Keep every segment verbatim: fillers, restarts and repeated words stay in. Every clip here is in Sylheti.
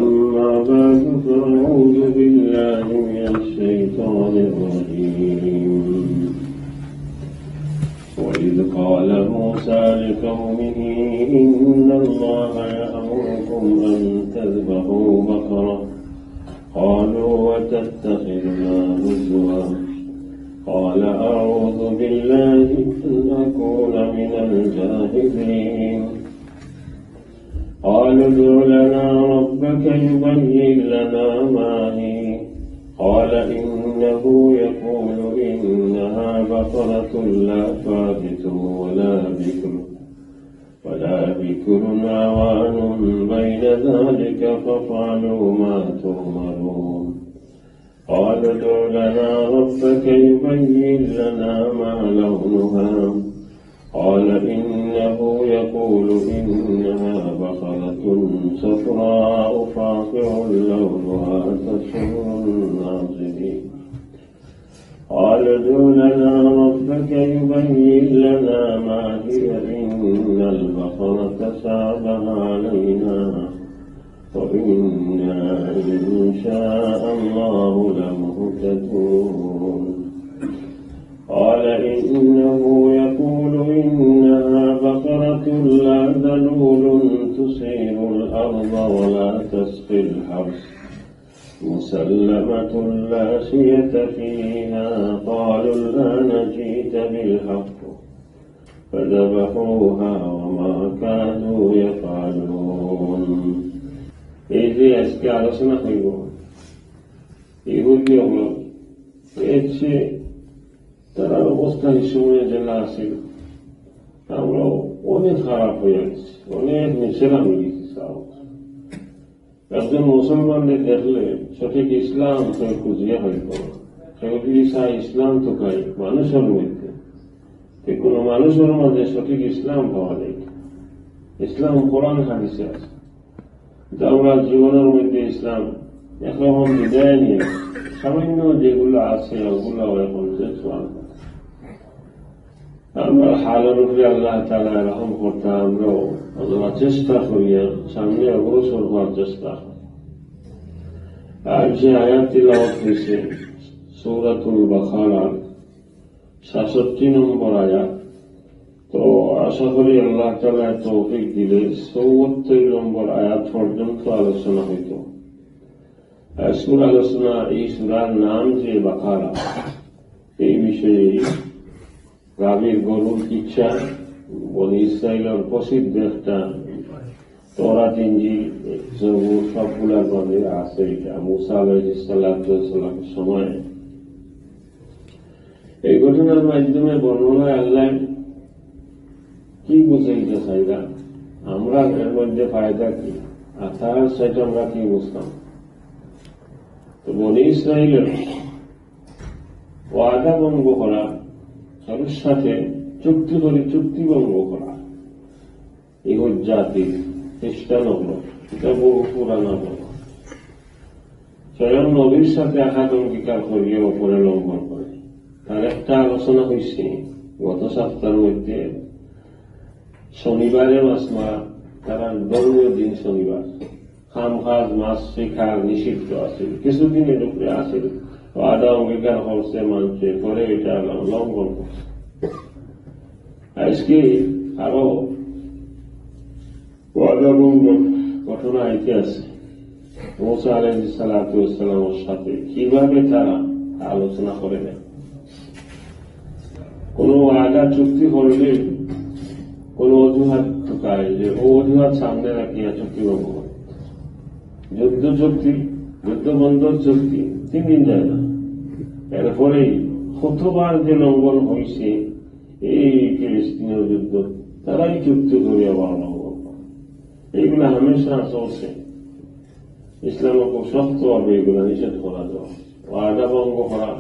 أما بعد، فأعوذ بالله من الشيطان الرجيم. وإذ قال موسى لقومه: إن الله يأمركم أن تذبحوا بقرة. قالوا: وتتخذنا هزوا. قال: أعوذ بالله أن أكون من الجاهلين. قالوا: ادع لنا ربك يبين لنا ما هي. قال: إنه يقول إنها بقرة لا فارض ولا بكر، ولا بكر عوان بين ذلك، فافعلوا ما تؤمرون. قالوا: ادع لنا ربك يبين لنا ما لونها. قال: إنه يقول إنها بقرة صفراء فاقع لونها تسر الناظرين. قال: ادع لنا ربك يبين لنا ما هي إن البقر تشابه علينا وإنا إن شاء الله لمهتدون. قال: إنه يقول إنها بقرة لا ذلول تثير الأرض ولا تسقي الحرث مسلمة لا شية فيها. قالوا: الآن جئت بالحق. فذبحوها وما كادوا يفعلون. এই যে আজকে আলোচনা হইব, ইহুদি অকল, এর চেয়ে তারার অবস্থা এই সময় যেলা আছিল, আমরা অনেক খারাপ হয়ে গেছি, অনেক নিচে নামে গেছি। একজন মুসলমানরে দেখলে সঠিক ইসলাম তো খুঁজিয়া হইত। কেউ যদি চায় ইসলাম তো খাই মানুষের মধ্যে, তো কোনো মানুষের মধ্যে সঠিক ইসলাম পাওয়া যায় না। ইসলাম কোরআন হাদিসে আছে। কিন্তু আমরা জীবনের মধ্যে ইসলাম একরকম বিদায় নিয়ে সামান্য যেগুলো আছে ওগুলো এখন যে চলমান। আমরা হালের উপরে আল্লাহ তাআলা রহম করতা, আমরাও আমরা চেষ্টা করি আর সামনে অগ্রসর হওয়ার চেষ্টা করি। আর যে আয়াত তিলাওয়াত হয়েছে সূরাতুল বাকারা, সাতষট্টি নম্বর আয়াত, তো আশা করি আল্লাহ তাআলা তৌফিক দিলে চুয়াত্তর নম্বর আয়াত পর্যন্ত আলোচনা হইত। আজকের আলোচনা এই সূরার নাম যে বাকারা, এই বিষয়ে গাভীর গরুর কিচ্ছা, বনি ইসরাইলের প্রসিদ্ধ একটা তওরাত, ইঞ্জিল, জবুর সবগুলার মাঝে আছে। এটা মুসা আলাইহিস সালাতু ওয়াস সালামের সময় এই ঘটনার মাধ্যমে বর্ণনায় আল্লাহ কি বুঝাইতে চাইলা, আমরা এর মধ্যে ফায়দা কি, আর তার সাথে আমরা কি বুঝলাম। তো বনি ইসরাইলের ওয়াদা ভঙ্গ করা, কারোর সাথে চুক্তি করে চুক্তি ভঙ্গ করা, ইহুদ জাতি, খ্রিস্টান হলো, এটা বহু পুরানা বলা। স্বয়ং নবীর সাথে আহাদ অঙ্গীকার করিয়া উপরে লঙ্ঘন করে। তার একটা আলোচনা হয়েছে গত সপ্তাহের মধ্যে, শনিবারে মাছ মারা, তারা ধর্মীয় দিন শনিবার। কাম কাজ মাছ শিকার নিষিদ্ধ আছে, কিছুদিন এর উপরে আছে। ওয়াদা অঙ্গীকার করছে, মানছে, পরে এটা লঙ্ঘন করছে। আজকে আরো ওয়াদা ভঙ্গ ঘটনা আইতে আছে। মুসা আলাইহিস সালাতু ওয়াস সালামের সাথে কিভাবে তারা আলোচনা করে নেয়। কোনো ওয়াদা চুক্তি করলে কোনো অজুহাত ঢুকায়, যে ও অজুহাত সামনে রাখিয়া চুক্তি ভঙ্গ করে। যুদ্ধ চুক্তি, যুদ্ধ বন্ধর চুক্তি তিন দিন যায় না। এরপরেই কতবার যে লঙ্ঘন হয়েছে, এই ফিলিস্তিনের যুদ্ধ, তারাই চুক্তি করে আবার লঙ্ঘন করে। এইগুলা হামেশা চলছে। ইসলামে খুব শক্তভাবে এগুলা নিষেধ করা যায়। ওয়াদা ভঙ্গ করা,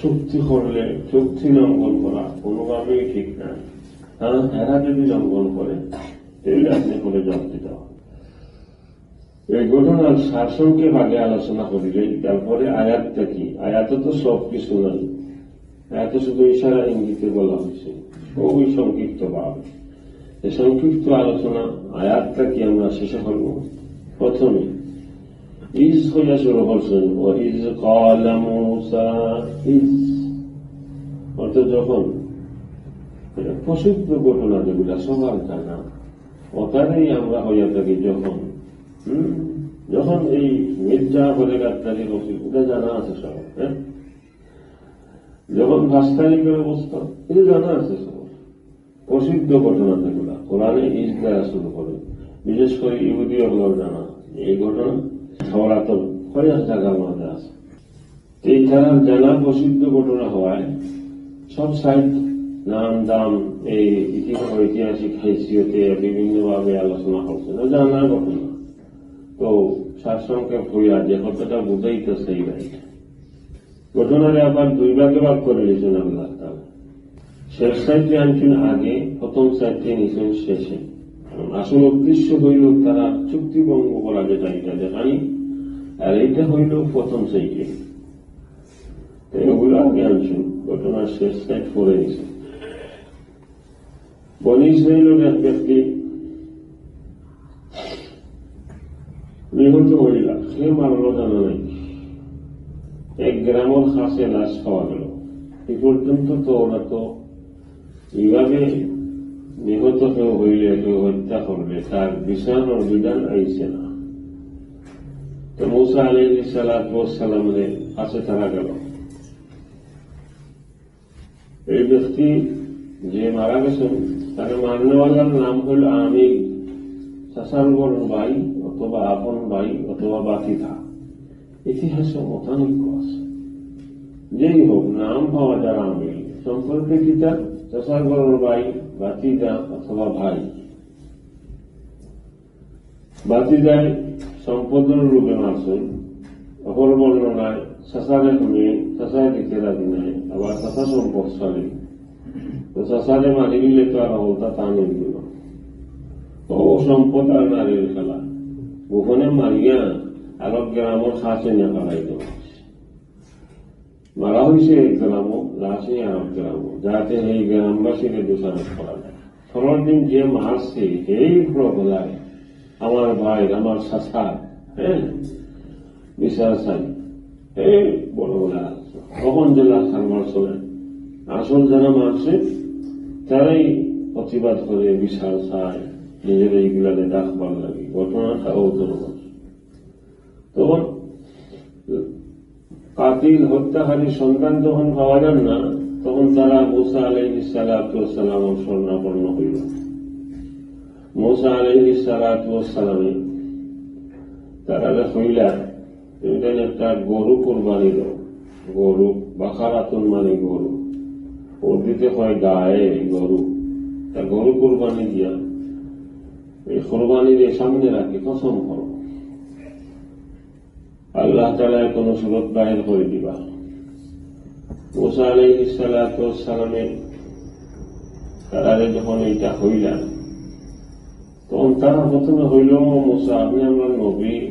চুক্তি করলে চুক্তি লঙ্ঘন করা কোনোভাবেই ঠিক না। কারণ এরা যদি লঙ্ঘন করে, তাহলে আপনি করে জবাব দিতে হবে। এই ঘটনার সারসংক্ষেপ আগে আলোচনা করি যাই, তারপরে আয়াতটা কি? আয়াতে তো সব কিছু নাই, আয়াতে শুধু ইশারা ইঙ্গিতে বলা হয়েছে, খুবই সংক্ষিপ্ত ভাবে। এই সংক্ষিপ্ত আলোচনা আয়াতটা কি আমরা শেষে করব। প্রথমে ইজ কইয়া শুরু করছইন, "ওয়া ইজ ক্বালা মূসা ইজ।" অর্থাৎ যখন, এটা প্রসিদ্ধ ঘটনা যেগুলা সবার জানা, ওটারই আমরা হইয়া থাকি যখন, হুম, যখন এই মির্জা বলে গাদ্দারি করছিল, এটা জানা আছে সবার, হ্যাঁ? যখন পাঁচ তারিখের অবস্থা, এটা জানা আছে সবার। প্রসিদ্ধ ঘটনা যেগুলা, কোরআনে ইজ দ্বারা শুরু করে, বিশেষ করে ইহুদি অকলর জানা এই ঘটনা, তাওরাতর কয়েক জায়গার মধ্যে আছে। তো এই তারার জানা প্রসিদ্ধ ঘটনা হওয়ায় সব সাইট নাম দাম এই ইতিহাস, ঐতিহাসিক হাইসিয়তে বিভিন্নভাবে আলোচনা করছে, না জানা ঘটনা। তো সারসংক্ষেপ হইয়া যে কথাটা বুঝাইতে চাই, রাইট? ঘটনারে আবার দুই ভাগে ভাগ করে দিয়েছেন আল্লাহ তাআলা। শেষ সাইটে আনছেন আগে, প্রথম সাইটে নিছেন শেষে। কারণ আসল উদ্দেশ্য হইল তারা চুক্তি ভঙ্গ করা, যেটা এটা দেখানি, আর এইটা হইল প্রথম সাইটে। তো এগুলো আগে আনছেন, ঘটনার শেষ সাইট পরে নিছেন। বনি ইসরাইলর এক ব্যক্তি নিহত হইলা, কে মারলো জানা নাই। এক গ্রামর কাছে লাশ পাওয়া গেল। এই পর্যন্ত তো ওরা তো এইভাবে নিহত কেউ হইলে, কেউ হত্যা করলে, তার বিচার ও বিধান আইছে না। তো মুসা আলাইহিস সালাতু ওয়াস সালামের কাছে তারা গেল। এই ব্যক্তি যে মারা গেছেন, তাকে মারনেওয়ালার নাম হইল আমিল, চাচার বড় ভাই অথবা আপন ভাই অথবা বাতিজা। ইতিহাসে মতানৈক্য আছে। যেই হোক, নাম পাওয়া যায় আমিল, সম্পর্কে কিতা? চাচার বড় ভাই, বাতিজা অথবা ভাই। বাতিজায় সম্পদর লোভে মারছইন। অপর বর্ণনায় চাচারে হুনে, চাচায় দিতে রাজি নাই, আবার চাচা সম্পদশালী। তো চাচারে মারি দিলে তো আর হকলতা তা নিল না। তো ও সম্পদ আর নারীর খেলা। গোপনে মারিয়া আরক গ্রামর কাছে নিয়া ফালাই দেওয়া। মারা হইছে এক গ্রামো, লাশ নিয়া আরক গ্রামো, যাতে এই গ্রামবাসীরে দোষারোপ করা যায়। পরের দিন যে মারছে, এই বড় গলায়, "আমার ভাই, আমার চাচা, হ্যাঁ, বিচার চাই।" এই বড় গলায়। তখন যে লাশ কারবার চলে, আসল যারা মারছে, তারাই প্রতিবাদ করে, বিচার চায়, নিজেরা এইগুলা নিয়ে ডাকবার লাগে। ঘটনাটা ও ধরনের। তখন কাতিল, হত্যাকারীর সন্ধান যখন পাওয়া যান না, তখন তারা মুসা আলাইহিস সালাতু ওয়াস সালামর শরণাপন্ন হইল। মুসা আলাইহিস সালাতু ওয়াস সালামে তারারে কইলা, "তুমি তাইলে একটা গরু কুরবানি দাও।" গরু, বাকারাতুন মানে গরু, উর্দুতে কয় গায়ে গরু। তা গরু কুরবানি দিয়া এই কুরবানির সামনে রাখি কসম করো, আল্লাহ তাআলা কোনো সুরত বাহির করে দিবা। মুসা আলাইহিস সালাতু ওয়াস সালামে তারারে যখন এইটা কইলা, তখন তারা প্রথমে কইল, "মুসা, আপনি আমরার নবী,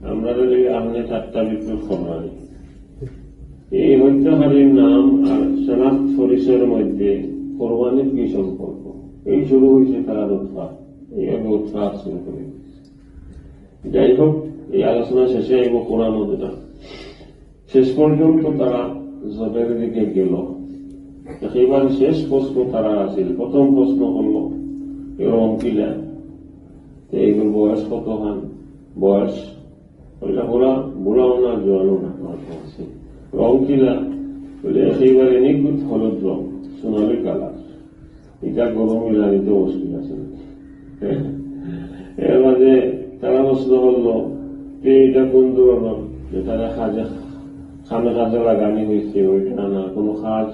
আমরারে লইয়া আপনি ঠাট্টা বিদ্রুপ করবা নি?" এই হত্যাকারীর নাম আর শনাক্ত পরিচয়ের মধ্যে কোরবানির কি সম্পর্ক? এই শুরু হইছে তারার উৎপাত, এইভাবে উৎপাত শুরু করে দিয়েছে। যাই হোক, এই আলোচনা শেষে আইব কোরআন অধ্যায়। শেষ পর্যন্ত তারা জবের দিকে গেল। একেবারে শেষ প্রশ্ন তারা আছিল। প্রথম প্রশ্ন হলো, "এ রং কিলা?" তো এইগুলো বয়স কত হন? বয়স ওইটা বুড়া, বুড়াও না, জোয়ানও না, মাঝামাঝি। রং কিলা? বলে, "একেবারে নিখুঁত হলুদ রং, সোনালি কালার।" এটা গরু মিলানিতে মুশকিল আছে না? এর মাঝে তারা প্রশ্ন করলো যে, "এটা কোন ধরনের?" যে তারা কাজে, কামে কাজে লাগানি হয়েছে, ওইটা না, কোনো কাজ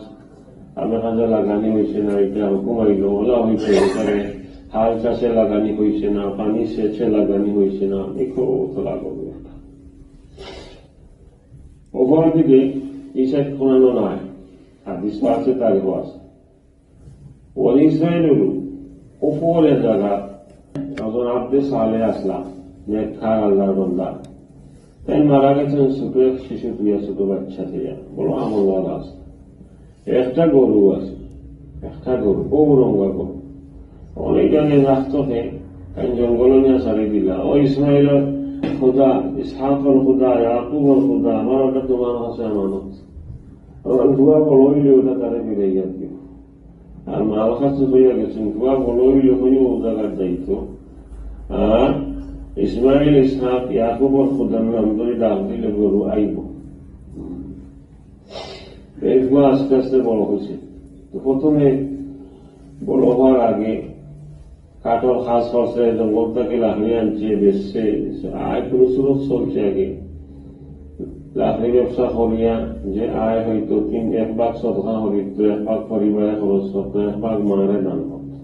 কামে কাজে লাগানি হয়েছে না, এটা হুকুম আইলো, ওলা হয়েছে, এখানে হাল চাষে লাগানি হয়েছে না, পানি সেচে লাগানি হয়েছে না, দেখো, তো লাগবে একটা। ওপর দিকে এই সাইড কোরআনও নাই, হাদিস আছে, তারিখও আছে। বনি ইসরাইল হলো উপরে জায়গা, একজন আব্দে সালে আসলাম, নেককার আল্লাহর বান্দা। তাই মারা গেছেন ছোট এক শিশু দিয়া, ছোট বাচ্চা দিয়া, বড় আমলওয়ালা আছে। একটা গরু আছে, একটা গরু, বড় রঙা গরু। অনেক জানে রাখতো হে, তাই জঙ্গল নিয়ে ছাড়ি দিলা। ও ইসমাইল খুদা, ইসহাকর খুদা, ইয়াকুবর খুদা, আমার ওটা তোমার কাছে আমানত। আমার ফুয়া বড় অইলে ওটা তারে ফিরাইয়া দিও। আর মার কাছে কইয়া গেছইন, ফুয়া বড় অইলে কইও ও জাগাত যাইতো। আর ইসমাইল, ইসহাক, ইয়াকুবর খুদার নাম ধরি ডাক দিলে গরু আইবো। এই ফুয়া আস্তে আস্তে বড় অইছে। তো প্রথমে বড় অওয়ার আগে কাঠর কাজ করছে, জঙ্গল থাকি লাকড়ি আনছে, বেচছে, আয় কুনু সুরত চলছে আগে। লাকড়ি ব্যবসা করিয়া যে আয় অইতো তিন, এক ভাগ সদকা করিতো, এক ভাগ পরিবারে খরচ করতো, এক ভাগ মারে দান করতো।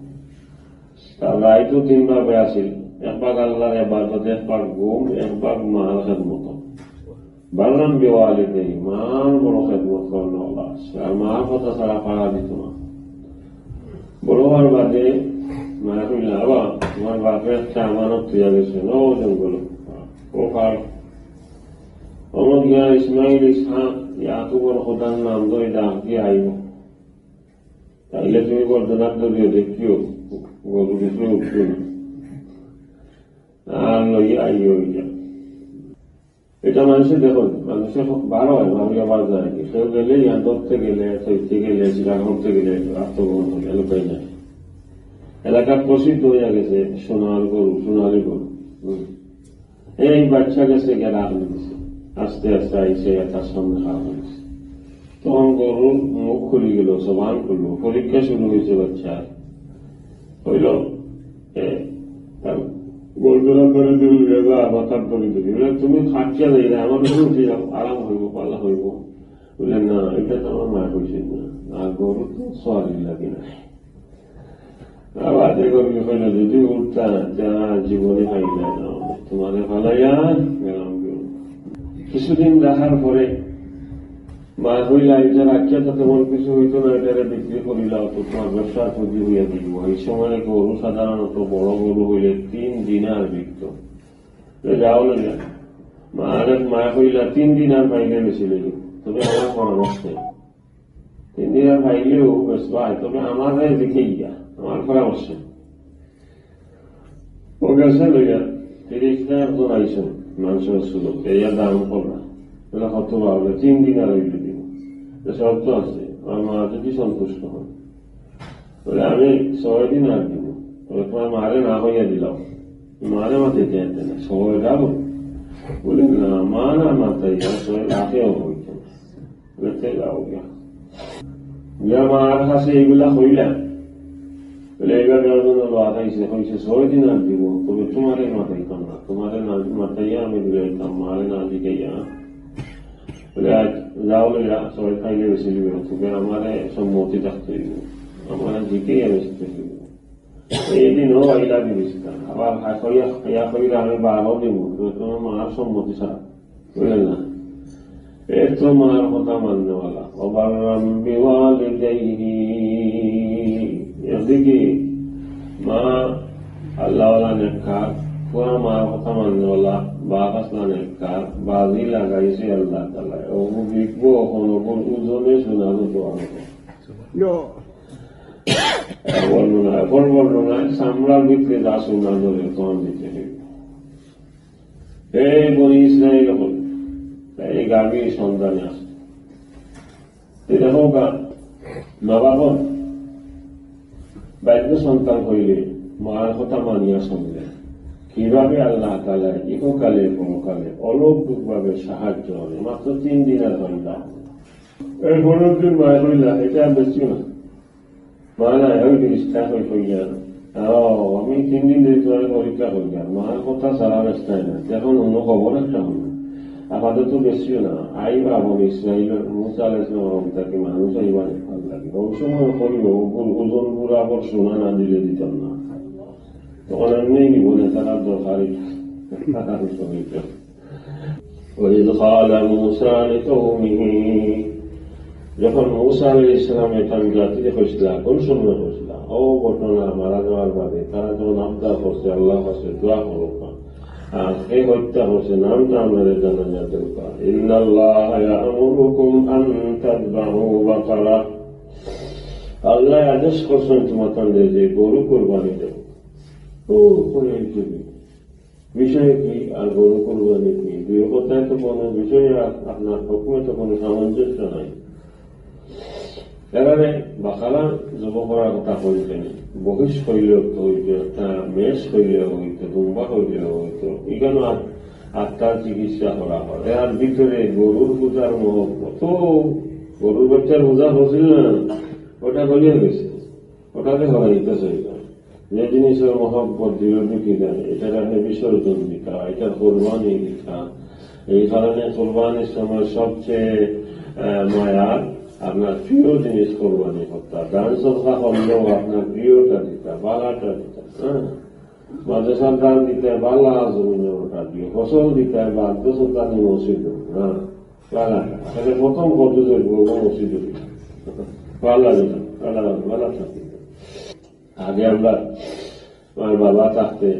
তার রাইতো তিন ভাবে আছিল, এক ভাগ আল্লাহর ইবাদত, এক ভাগ ঘুম, এক ভাগ মার খেদমত। বাররাম বিওয়ালিদাইহি, মার বড় খেদমত করন আল্লাহ। আর মার কথা ছাড়া পারা দিত না। বড় অওয়ার বাদে মায় কইলা, "বাবা, তোমার বাপে একটা আমানত থইয়া গেছে, ও জঙ্গল, ও পার।" অমন গিয়া ইসমাইল, ইসহাক, ইয়াকুবর খুদার নাম ধরি ডাক দিয়া আইবো। তাইলে তুমি গর্দনাত ধরিও দেখিও, গরু কিছু উঠবে না। আর লইয়া আইও ইটা। এটা মানুষে দেখো, মানুষে বারো হয়, বারো আবার যায় কি? কেউ গেলে, ইয়ান ধরতে গেলে, চৈতে গেলে, শিকার করতে গেলে, আত্মগ্রহণ করে, এলাকায় যায়। এলাকার প্রসিদ্ধ হইয়া গেছে সোনার গরু, সোনালী গরু। হুম। এই বাচ্চা গেছে গিয়া ডাক দিছে। আস্তে আস্তে আইসে তার সামনে খাড়া অইছে। তখন গরুর মুখ খুলি গেল, জবান খুললো, পরীক্ষা শুরু হইছে বাচ্চার। অইল, এ, তার গর্দনা ধরি ধরি, রেজা মাথার ধরি ধরি, বলে, "তুমি খাটিয়া যাই না, আমার উপরে উঠে যাও, আরাম হইব, পালা হইব।" বলে, "না, এটা তো আমার মায় কইছে না, আর গরু তো সওয়ারি লাগে না।" আবার দেখো, কি কইল, "যদি উঠতা, তা জীবনে পাইলা না, তোমারে ফালাইয়া গেলাম।" কিছুদিন রাখার পরে মায় কইলা, "এটা রাখিয়া তো তেমন কিছু হইতো না, এটারে বিক্রি করিলাও, তো তোমার ব্যবসার পুঁজি হইয়া দিব।" এই সময় গরু সাধারণত বড় গরু হইলে তিন দিনার বিকতো। তো যাও না যা। মারে মায় কইলা, "তিন দিনার পাইলে বেশি লইব, তবে আমার পরামর্শ নাই।" তিন দিনার পাইলেও বেশ ভাই, তবে আমার রায় দেখে গিয়া, আমার পরামর্শ নাই। ও গেছে লইয়া, ফিরিস্তা একজন আইসেন, মানুষের সুযোগ, এই আর দাম করলা। বলে, "কত পাওয়া যায়?" "তিন দিনার হইলে দিব।" তো শর্ত আছে, আমার মা যদি সন্তুষ্ট হন। বলে, "আমি ছয় দিনার দিব, তবে তোমার মারে না কইয়া দিলাম, মারে মাতে যেতে না, ছয় দাও।" বলে, "না, মা না মাতাই, আর ছয় লাখেও হইতো না।" বলে, "তে যাও গিয়া।" গিয়া মার কাছে এইগুলা কইলা। বলে, "এইভাবে একজন লোক আইছে, কইছে ছয় দিনার দিব, তবে তোমারে মাতাইতাম না, তোমারে না মাতাইয়া আমি দিলাইতাম, মারে না জিগাইয়া।" বলে, "আজ যাও লইয়া, ছয় খাইলে বেশি দিব না, তবে আমারে সম্মতি থাকতে হইব, আমারে জিগাইয়া বেশি হইব।" এই দিনও আইলা ফিরিস্তা, আবার হাসইয়া, হাইয়া কইরা আমি বারো দিব, তো তোমার মার সম্মতি ছাড়া, বুঝলেন না? এ তো মার কথা মাননেওয়ালা। ওয়া বাররাম বিওয়ালিদাইহি। একদিকে মা আল্লাহওয়ালা নেককার, পুরা মার কথা মাননেওয়ালা, বাপ আসলা নেককার, বাজি লাগাইছে আল্লাহ তাআলা। ও দেখবো এখন ওপর ওজনে শোনা যেত আমাকে। বর্ণনা, এখন বর্ণনা, চামড়ার ভিতরে যা শোনা ধরে, তখন দিতে হইব। এই বনি ইসরাইল হল, এই গাভী সন্তানে আসে। এই দেখো গা, মা বাবা, বাইরে সন্তান হইলে, মার কথা মানিয়া শুনলে, কিভাবে আল্লাহ তাআলা ইহকালে, পরকালে অলৌকিকভাবে সাহায্য হবে। মাত্র তিন দিন আর হয় না। এর পরের দিন মায় কইলা, "এটা আর বেশি না।" মানে, ওই জিনিসটা কই কইয়া, "ও, আমি তিন দিন ধরে তোমার পরীক্ষা করিয়া, মার কথা ছাড়া বেচতায় না, এখন অন্য খবর একটা হলো। আপাতত বেশিও না, আইবা বলে ইসরাইলের মুসা আলাইহিস সালাম তাকে মানুষ আইবা ভালো লাগে। ওই সময় করিব, ওজন বুড়া আবার সোনা না দিলে দিতাম না।" তখন এমনি নিব না, তারা দরকারি। وإذ قال موسى لقومه, যখন মুসা আলাইহিস সালামে তান জাতিরে কইছিলা, কোন সময় কইছিলা? ও ঘটনা, মারা যাওয়ার বাদে তারা যখন আবদার করছে, "আল্লাহর কাছে দোয়া করো।" আর কে হত্যা করছে, নামটা আমাদের জানা যার দরকার। إن الله يأمركم أن تذبحوا بقرة। আল্লাহ আদেশ করছেন তোমাদের যে গরু কুরবানি দেব। ও, কোন একজনই বিষয়ে কি আর গরু কুরবানি কি, দুই কথায় তো কোনো বিষয়ে আ-, আপনার হুকুমে তো কোনো সামঞ্জস্য নাই। এরারে বাকারা জবো করার কথা কইছে না, মহিষ কইলেও তো হইতো, একটা মেষ কইলেও হইতো, দুম্বা কইলেও হইতো, এখানে আত-, আত্মার চিকিৎসা করা হয়। এর ভিতরে গরুর পূজার মহব্বত, গরুর বাচ্চার পূজা করছিল না, ওটা গলিয়া গেছে, ওটাতে হরাইতে চাই না। যে জিনিসের মহব্বত দৃঢ় ঢুকি যায়, এটারে আপনি বিসর্জন দিতা, এটার কোরবানি দিতা। এই কারণে কোরবানির সময় সবচেয়ে, আহ, মায়ার আপনার প্রিয় জিনিস কোরবানি করতা। দান সদকা করলেও আপনার প্রিয়টা দিতা, বালাটা দিতা, হ্যাঁ? মাদ্রাসার দান দিতা, বালা জমিনের ওটা দিয়ে, ফসল দিতা, বাদ্য সন্তানি মসজিদ, হ্যাঁ? বালাটা। তাহলে প্রথম কত যে বলবো মসজিদ দিতা। বালা দিতা, বালা, বালা থাকতে। আগে আমরা, আমার বাবা থাকতে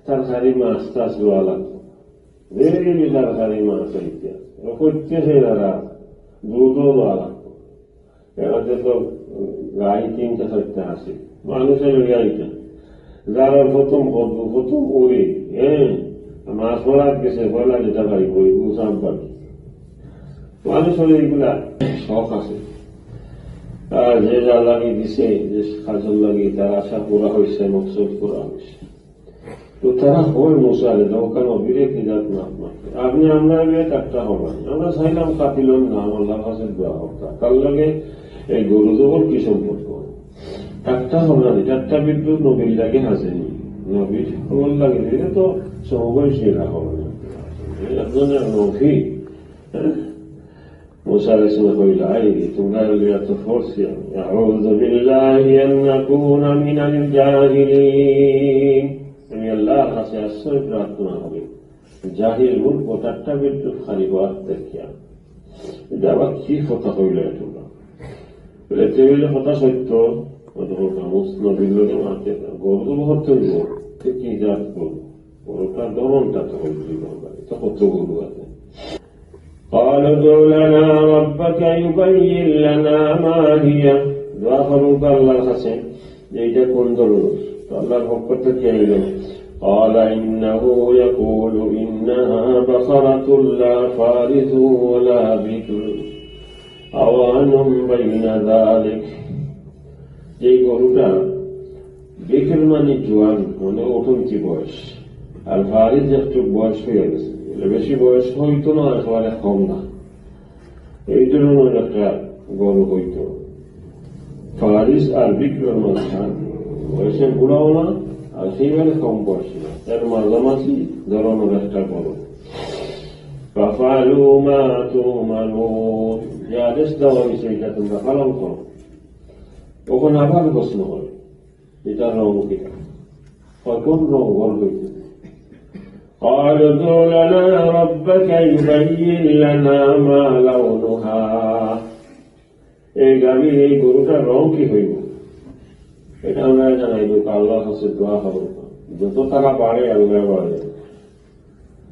তরকারি মাছ টাছ লওয়া লাগতো। ডেইলি তরকারি মাছ আইতে। ও করতে সেই দাদা, দুধও লওয়া লাগতো। এবার তো গাই তিনটা চারটা আছে। মানুষের গাইটা। যারা প্রথম বন্ধু, প্রথম ওরে, হ্যাঁ, মাছ মারাত গেছে, পয়লা যেটা পাইব, ওই গুছ আব্বার। মানুষের এইগুলা শখ আছে। আর যে যা লাগি দিছে, যে কাজের লাগি, তার আশা পুরা হইছে, মকসদ পুরা হইছে। তো তারা কয় মুসারে, "দোকান অবিরে কি জাত মাত মাতে? আপনি আমরা বিয়ে ঠাট্টা হবেন। আমরা চাইলাম কাটিলন না, আল্লাহর কাছে দোয়া হোক।" তার লগে এই গরু জবর কি সম্পর্ক? ঠাট্টা হবেন, ঠাট্টা বিদ্রুপ নবীর লাগে হাসেনি। নবীর খবর লাগে, এটা তো সমবয়সী রাখা হবে না। একজনের নবী, হ্যাঁ? মুসা আলাইহিস সালাম কইলা, "আই, তোমরা লিয়া তো ফরসি, আউযু বিল্লাহি আন আকুনা মিনাল জাহিলিন।" আমি আল্লাহর কাছে আশ্রয় প্রার্থনা করি জাহিল মূর্খ ঠাট্টা বিদ্রুপকারী হওয়ার দেখিয়া। এটা আবার কি কথা কইলা তোমরা? বলে, "তে হইলে কথা সত্য, অত বড় মুস নবীর লগে মারতে গর্ব হতে হইব, তে কি জাত করবো?" গরুটার ধরনটা তো হইল, এটা কত গরু আছে। قالوا ادع لنا ربك يبين لنا ما هي। দোয়া করুক আল্লাহর কাছে যে এটা কোন ধরনের। তো আল্লাহর পক্ষ থেকে আইল, قال إنه يقول إنها بقرة لا فارض ولا بكر عوان بين ذلك। যে গরুটা বিক্র মানে জোয়ান, মানে অটন্তি বয়স, আর ফারিজ একটু বয়স হয়ে গেছে, বলে বেশি বয়স হইতো না, একেবারে কম না। এই ধরনের একটা গরু হইতো। ফারিজ আর বিক্রর মাঝখান, বয়সে বুড়াও না, আর সেইভাবে কম বয়সী না, এর মাঝামাঝি ধরনের একটা গরু। فافعلوا ما تؤمرون, যে আদেশ দেওয়া হয়েছে এটা তোমরা পালন করো। তখন আবার প্রশ্ন করে, এটা রং কিনা? কখন রং গর হইতে? قالوا ادع لنا ربك يبين لنا ما لونها। এই গাভী, এই গরুটার রং কি হইব? এটা আমরা জানাই, কিন্তু আল্লাহর কাছে দোয়া হবে। যত তারা বাড়ে, আল্লাহ বাড়ে।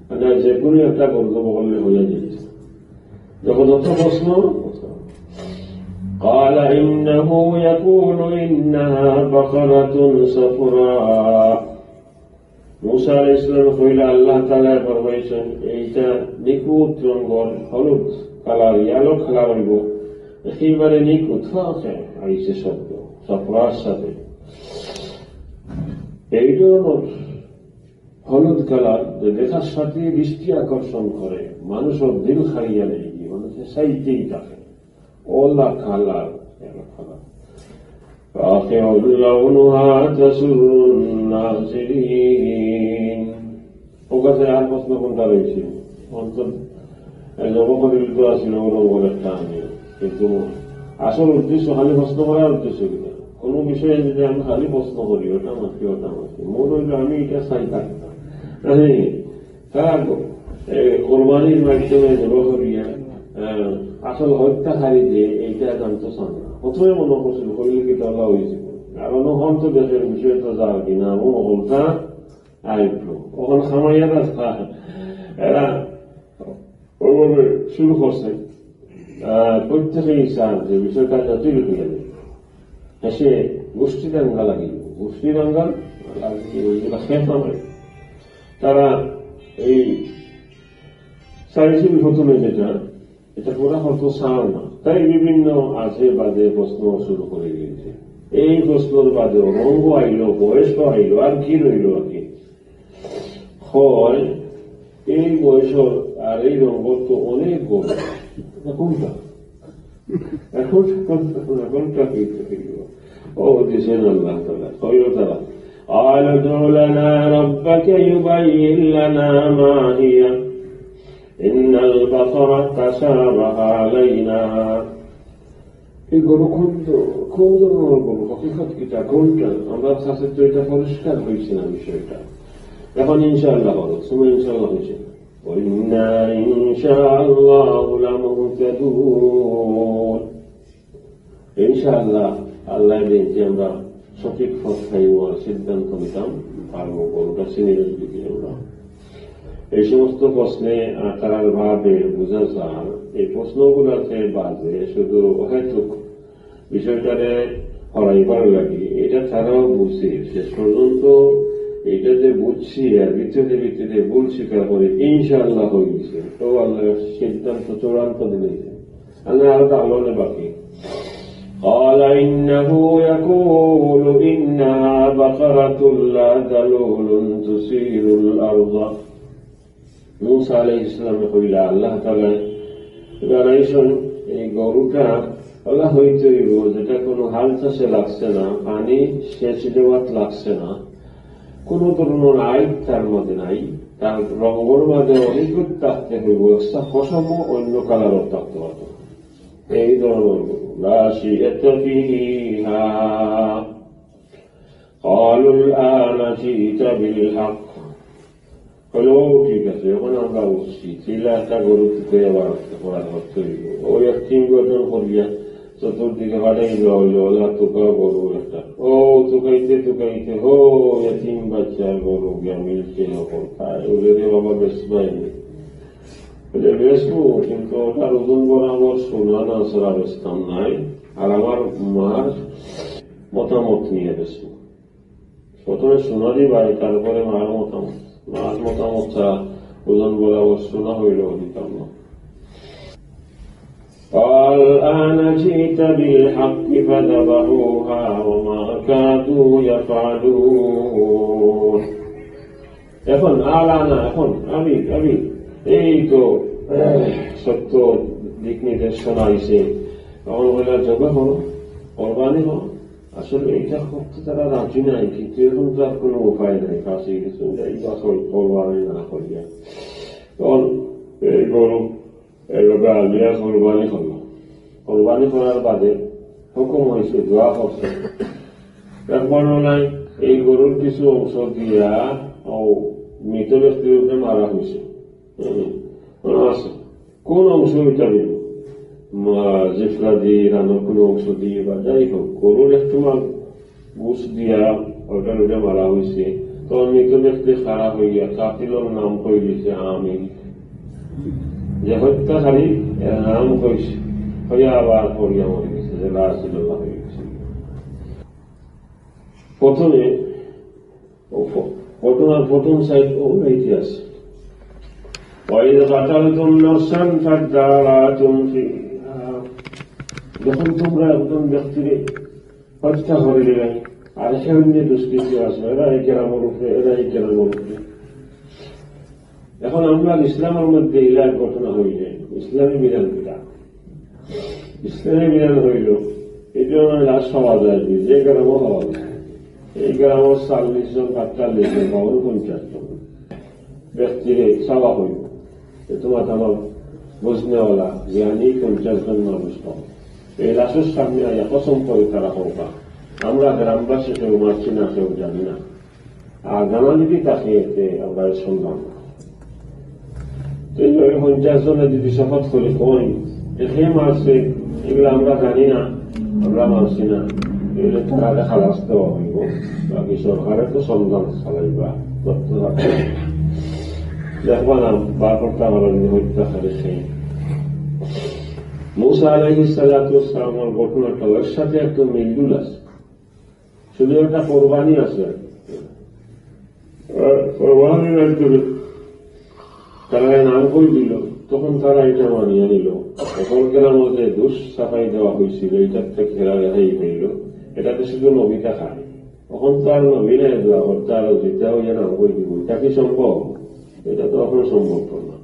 মানে যে কোনো একটা গরু তো বগলে হয়ে যেত। যখন যত প্রশ্ন, قال إنه يقول إنها بقرة صفراء। মুসা আলাইহিস সালাম কইলা, আল্লাহ তাআলা ফরমাইছেন, এইটা নিখুঁত রঙের হলুদ কালার, yellow কালার হইব, একেবারে নিখুঁত। ফাঁকে আইছে শব্দ, সফরার সাথে। এই ধরনের হলুদ কালার যে দেখার সাথে দৃষ্টি আকর্ষণ করে, মানুষের দিল খাইয়া নেই, মানুষের চাইতেই থাকে। ওলা কালার, yellow কালার। فاقع لونها تسر الناظرين। ওর কাছে আর প্রশ্ন কোনটা রয়েছে? অন্তত, এই জবর করিল তো আছিল ওরকম একটা আমি। কিন্তু আসল উদ্দেশ্য খালি প্রশ্ন করার উদ্দেশ্য কিনা? কোনো বিষয়ে যদি আমি খালি প্রশ্ন করি, ওটা মাত্র, ওটা মাত্র। মনে হইল আমি এটা চাই থাকতাম। হ্যাঁ, তারা গ-, এ, কোরবানির মাধ্যমে জবর করিয়া, আহ, আসল হত্যাকারী যে, এইটা জানতো চান না। প্রথমে মনে করছিল, কইলে কি তাহলে হয়েছে? কারণ ওখান তো দেশের বিষয়ে তো যার কিনা, ও হকলটা আইলো। ওখানে খামাইয়া রাস্তা, এরা ওইভাবে শুরু করছে। আহ, প্রত্যেকেই চান যে বিষয়টা জটিল হয়ে যাবে। শেষে গোষ্ঠী দাঙ্গা লাগিল। গোষ্ঠী দাঙ্গা লাগিয়ে ওইগুলা খেত নামে। তারা এই চাইছিল প্রথমে যেটা, এটা পুরা হয়তো চাও না, তাই বিভিন্ন আজে বাজে প্রশ্ন শুরু করে দিয়েছে। এই প্রশ্নর বাদেও রঙ আইলো, বয়সও আইলো, আর কি রইলো আর কি? হয় এই বয়সর আর এই রঙর তো অনেক বড়। এটা কোনটা? এখন, এখন, এখনটা কি হইল? ও দিছেন আল্লাহ তাআলা, কইল তারা, "قال ادع لنا ربك يبين لنا ما هي إن البقر تشابه علينا।" এই গরু কোন ধ-, কোন ধরনের গরু? হকিকত কিতা? কোনটা? আমরা কাছে তো এটা পরিষ্কার হইছে না বিষয়টা। এখন ইনশাআল্লাহ বলো, সময় ইনশাআল্লাহ হইছে না। وإنا إن شاء الله لمهتدون। ইনশাআল্লাহ, আল্লাহ দিন যে আমরা সঠিক পথ পাইব আর সিদ্ধান্ত নিতাম পারবো, গরুটা চিনি যদি আমরা। এই সমস্ত প্রশ্নে আকার ভাবে বোঝা যায়, এই প্রশ্নগুলোতে বাদে শুধু অহেতুক বিষয়টারে হরাইবার লাগি, এটা তারাও বুঝে। শেষ পর্যন্ত এটা যে বুঝছি আর ভিতরে ভিতরে ভুল স্বীকার করে ইনশাআল্লাহ হয়ে গেছে, তো আল্লাহ সিদ্ধান্ত চূড়ান্ত দিলেন। আল্লাহ আরো তাহলে বাকি। قال إنه يقول إنها بقرة لا ذلول تثير الأرض। মুসা আলাইহিস সালামে কইলা, আল্লাহ তাআলা জানাইছেন, এই গরুটা ওলা হইতে হইব, যেটা কোনো হাল চাষে লাগছে না, পানি সেচ দেওয়াত লাগছে না, কোনো ধরনের আইব তার মাঝে নাই, তার রঙর মাঝে অনেক থাকতে হইব, একটা পশমও অন্য কালারও থাকতে পারত না। এই ধরনের গরু। لا شية فيها। قالوا الآن جئت بالحق। কইল, "ও ঠিক আছে, এখন আমরা উঠছি।" চিলা একটা গরু তুকে আবার একটা করা করতে হইব। ওই এক টিম গঠন করিয়া চতুর্দিকে পাঠাই দেওয়া হইল, ওলা তুকা গরু একটা। ও তুকাইতে তুকাইতে, হো, এতিম বাচ্চার গরু গিয়া মিলছে, হকল খায়। ওদের বাবা বেশ পায়নি। বলে, "বেচবো, কিন্তু ওটার ওজন বরাবর সোনা না ছাড়া বেচতাম নাই, আর আমার মার মতামত নিয়ে বেচবো।" প্রথমে সোনা দিবায়, তারপরে মার মতামত। মার মতামত ছাড়া ওজন বরাবর সোনা হইলেও দিতাম না। قال الآن جئت بالحق فذبحوها وما كادوا يفعلون। এখন আল আনা, এখন আমি, আমি এই তো, আহ, সত্য দিক নির্দেশনা আইছে। এখন বলে, "জবে করো, কোরবানি করো।" আসলে এটা করতে তারা রাজি নাই, কিন্তু এখন তো আর কোনো উপায় নাই। ফাঁসি গেছে, যাই বা কর-, কোরবানি না করিয়া। তখন এই গরু এইভাবে আলিয়া কোরবানি করলো। কোরবানি করার বাদে হুকুম হয়েছে, দোয়া করছে। এক বর্ণনায় এই গরুর কিছু অংশ দিয়া ও মৃত ব্যক্তির উপরে মারা হয়েছে। হুম, মনে আছে? কোন অংশ এটা দিল? মা-, জিফরা দিয়ে, রানোর কোনো অংশ দিয়ে বা যাই হোক, গরুর একটু মাল ঘুষ দিয়া ওটার উপরে মারা হয়েছে। তখন মৃত ব্যক্তি খাড়া হইয়া কাতিলর নাম কই দিছে আমিন। যে হত্যাকারী, এর নাম কইছে, হইয়া আবার পড়িয়া মরে গেছে, যে লা ইলাহা ইল্লাল্লাহ হয়ে গেছে। প্রথমে ও ফ-, ঘটনার প্রথম সাইড ও ইতিহাস। وإذ قتلتم نفسا فادارأتم فيها। যখন তোমরা একজন ব্যক্তিরে হত্যা করে দিলে, আর সে অন্য দুষ্কৃতি আছে, এরা এই গ্রামের উপরে, এরা এই গ্রামের উপরে। এখন আমরা ইসলামের মধ্যে ইলার ঘটনা হইলে ইসলামী বিধান কিতা? ইসলামী বিধান হইল, এই ধরনের লাশ পাওয়া যায় যে, যে গ্রামও পাওয়া যায়। এই গ্রামের চল্লিশ জন, আটচল্লিশ জন, বা ঊনপঞ্চাশ জন ব্যক্তিরে চাওয়া হইল যে, "তোমার আমার বুঝনেওয়ালা, জ্ঞানী পঞ্চাশ জন মানুষ পাও।" এই লাশের সামনে আইয়া কসম করে তারা হোক, "আমরা গ্রামবাসী কেউ মারছি না, কেউ জানি না।" আর জানা যদি থাকে, এতে আমরা শুনলাম না। তো এইভাবে পঞ্চাশ জনে যদি শপথ করে কই, যে কে মারছে, এগুলো আমরা জানি না, আমরা মারছি না, এগুলো তারা খালাস দেওয়া হইব। বাকি সরকারে তো সন্ধান চালাইবা, তথ্য রাখবে। দেখবা না, বার করতে পারবেন হত্যা করে সেই। মুসা আলাইহিস সালাতু ওয়াস সালামের ঘটনাটা ওর সাথে একটু মিলজুল আছে। শুধু একটা কোরবানি আছে। আর কোরবানির মাধ্যমে তারা নাম কই দিল, তখন তারা এটা মানিয়া নিল। অপর কেরামতে দুষ চাপাই দেওয়া হয়েছিল, এটার থেকে তারা রেহাই হইল। এটাতে শুধু নবী তাকায়। এখন তো আর নবী নাই, দোয়া করতে আরো যেটা হইয়া নাম কই দিব, এটা কি সম্ভব? এটা তো এখন সম্ভব না।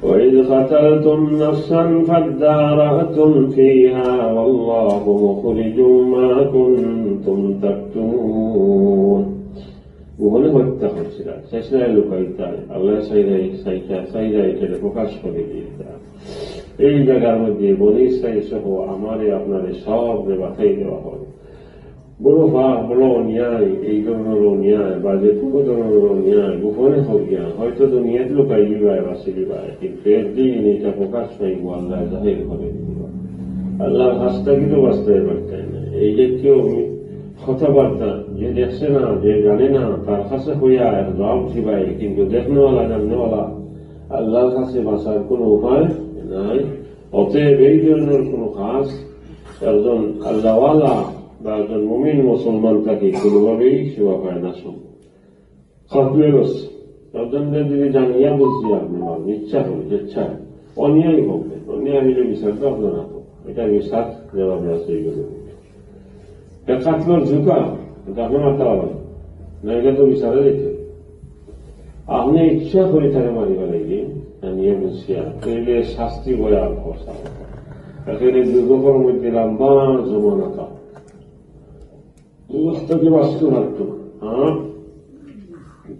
وإذ قتلتم نفسا فادارأتم فيها والله مخرج ما كنتم تكتمون। গোপনে হত্যা করছিলা, শেষদায় লুকাইতা, আল্লাহ চাইলে, চাইতা, চাইলে এটারে প্রকাশ করে দিতা। এই জায়গার মধ্যে বনি ইসরাইল সহ আমারে আপনারে সবরে বাতাই দেওয়া হবে। বড় পাপ, বড় অন্যায়, এই ধরনের অন্যায় বা যে কোনো ধরনের অন্যায় গোপনে হইয়া হয়তো দুনিয়াত লুকাইলিবায়, বাঁচিলিবায়, কিন্তু একদিন এটা প্রকাশ পাইব, আল্লাহ জাহির করে দিব। আল্লাহর কাছ থাকি তো বাঁচতে পারতে না। এই জাতীয় কথাবার্তা যে দেখছে না, যে জানে না, তার কাছে হইয়া এক জবাব দিবায়, কিন্তু দেখনেওয়ালা, জাননেওয়ালা আল্লাহর কাছে বাঁচার কোনো উপায় নাই। অতএব এই ধরনের কোনো কাজ একজন আল্লাহওয়ালা বা একজন মুমিন মুসলমান তাকে কোনোভাবেই সেবা পায় না সম্ভব। খাতলে রস, একজনকে যদি জানিয়া বুঝিয়া আপনি মারেন, ইচ্ছা করে, স্বেচ্ছায়, অন্যায় হবে, অন্যায় হইলে বিচার তো আপনার হাতে। এটা বিচার যেভাবে আছে এইভাবে হবে। এটা কাতলর ঝুঁকা, এটা আপনি মারতে পারবেন না, এটা তো বিচারে দিতে। আপনি ইচ্ছা করে তারে মারি ফেলাইলে, জানিয়া বুঝিয়া, তাইলে শাস্তি বয়ান করছে। এখানে দুর্ভোগের মধ্যে লম্বা জমানাটা। দুর্ভোগ থেকে বাঁচতে পারতো। হ্যাঁ?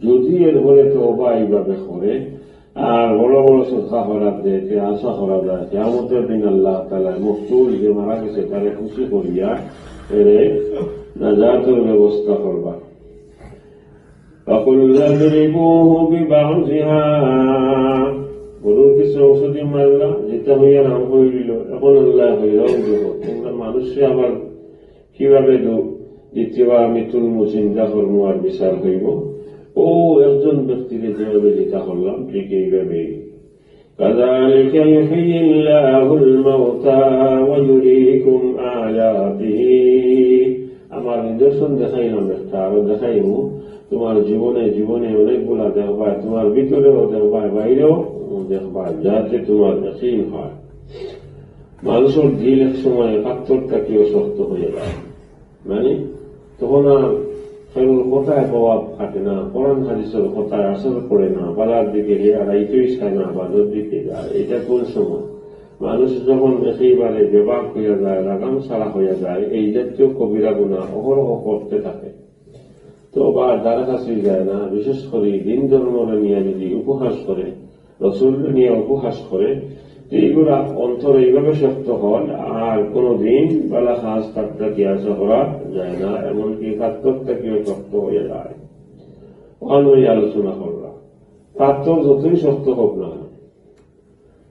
যদি এরপরে তওবা এইভাবে করে, আর বড় বড় সদকা করা যায়, তে আশা করা যায়, কিয়ামতের দিন আল্লাহ তাআলা মকতুল যে মারা গেছে, তারে খুশি করিয়া এরে নাজাতের ব্যবস্থা করবা। فقلنا اضربوه ببعضها। গরুর কিছু অংশ দি মারলা, যেটা হইয়া নাম হইল। এখন আল্লাহ হইল, তোমরা মানুষে আবার কিভাবে দু-, দ্বিতীয়বার আমি তুলমু, চিন্তা করমু আর বিচার হইব। ও একজন ব্যক্তিকে যেভাবে যেটা করলাম, ঠিক এইভাবেই। كذلك يحيي الله الموتى ويريكم آياته। আমার নিদর্শন দেখাইলাম একটা, আরো দেখাইমু। তোমার জীবনে, জীবনে অনেকগুলা দেখবায়, তোমার ভিতরেও দেখবায়, বাইরেও দেখবায়, যাতে তোমার ইয়াকিন হয়। মানুষের দিল এক সময় পাথর থাকিও শক্ত হয়ে যায়। মানে, তখন আর কেউর কথায় প্রভাব খাটে না, কোরআন হাদিসের কথায় আসর পড়ে না, বালার দিকে হে আড়াইতেই চায় না, বাদর দিকে যায়। এটা কোন সময়? মানুষ যখন একেবারে বেবাক হইয়া যায়, লাগাম ছাড়া হইয়া যায়, এই জাতীয় কবিরা গুনাহ অহরহ করতে থাকে। তওবার দ্বারকাছেই যায় না, বিশেষ করে দিন ধর্মরে নিয়া যদি উপহাস করে, রসুলরে নিয়া উপহাস করে, তো এইগুলা অন্তরে এইভাবে শক্ত হয়, আর কোনোদিন বালা কাজ তার থাকি আশা করা যায় না, এমনকি পাথর থাকিও শক্ত হয়ে যায়। ওখানে ওই আলোচনা করলাম, পাথর যতই শক্ত হোক না,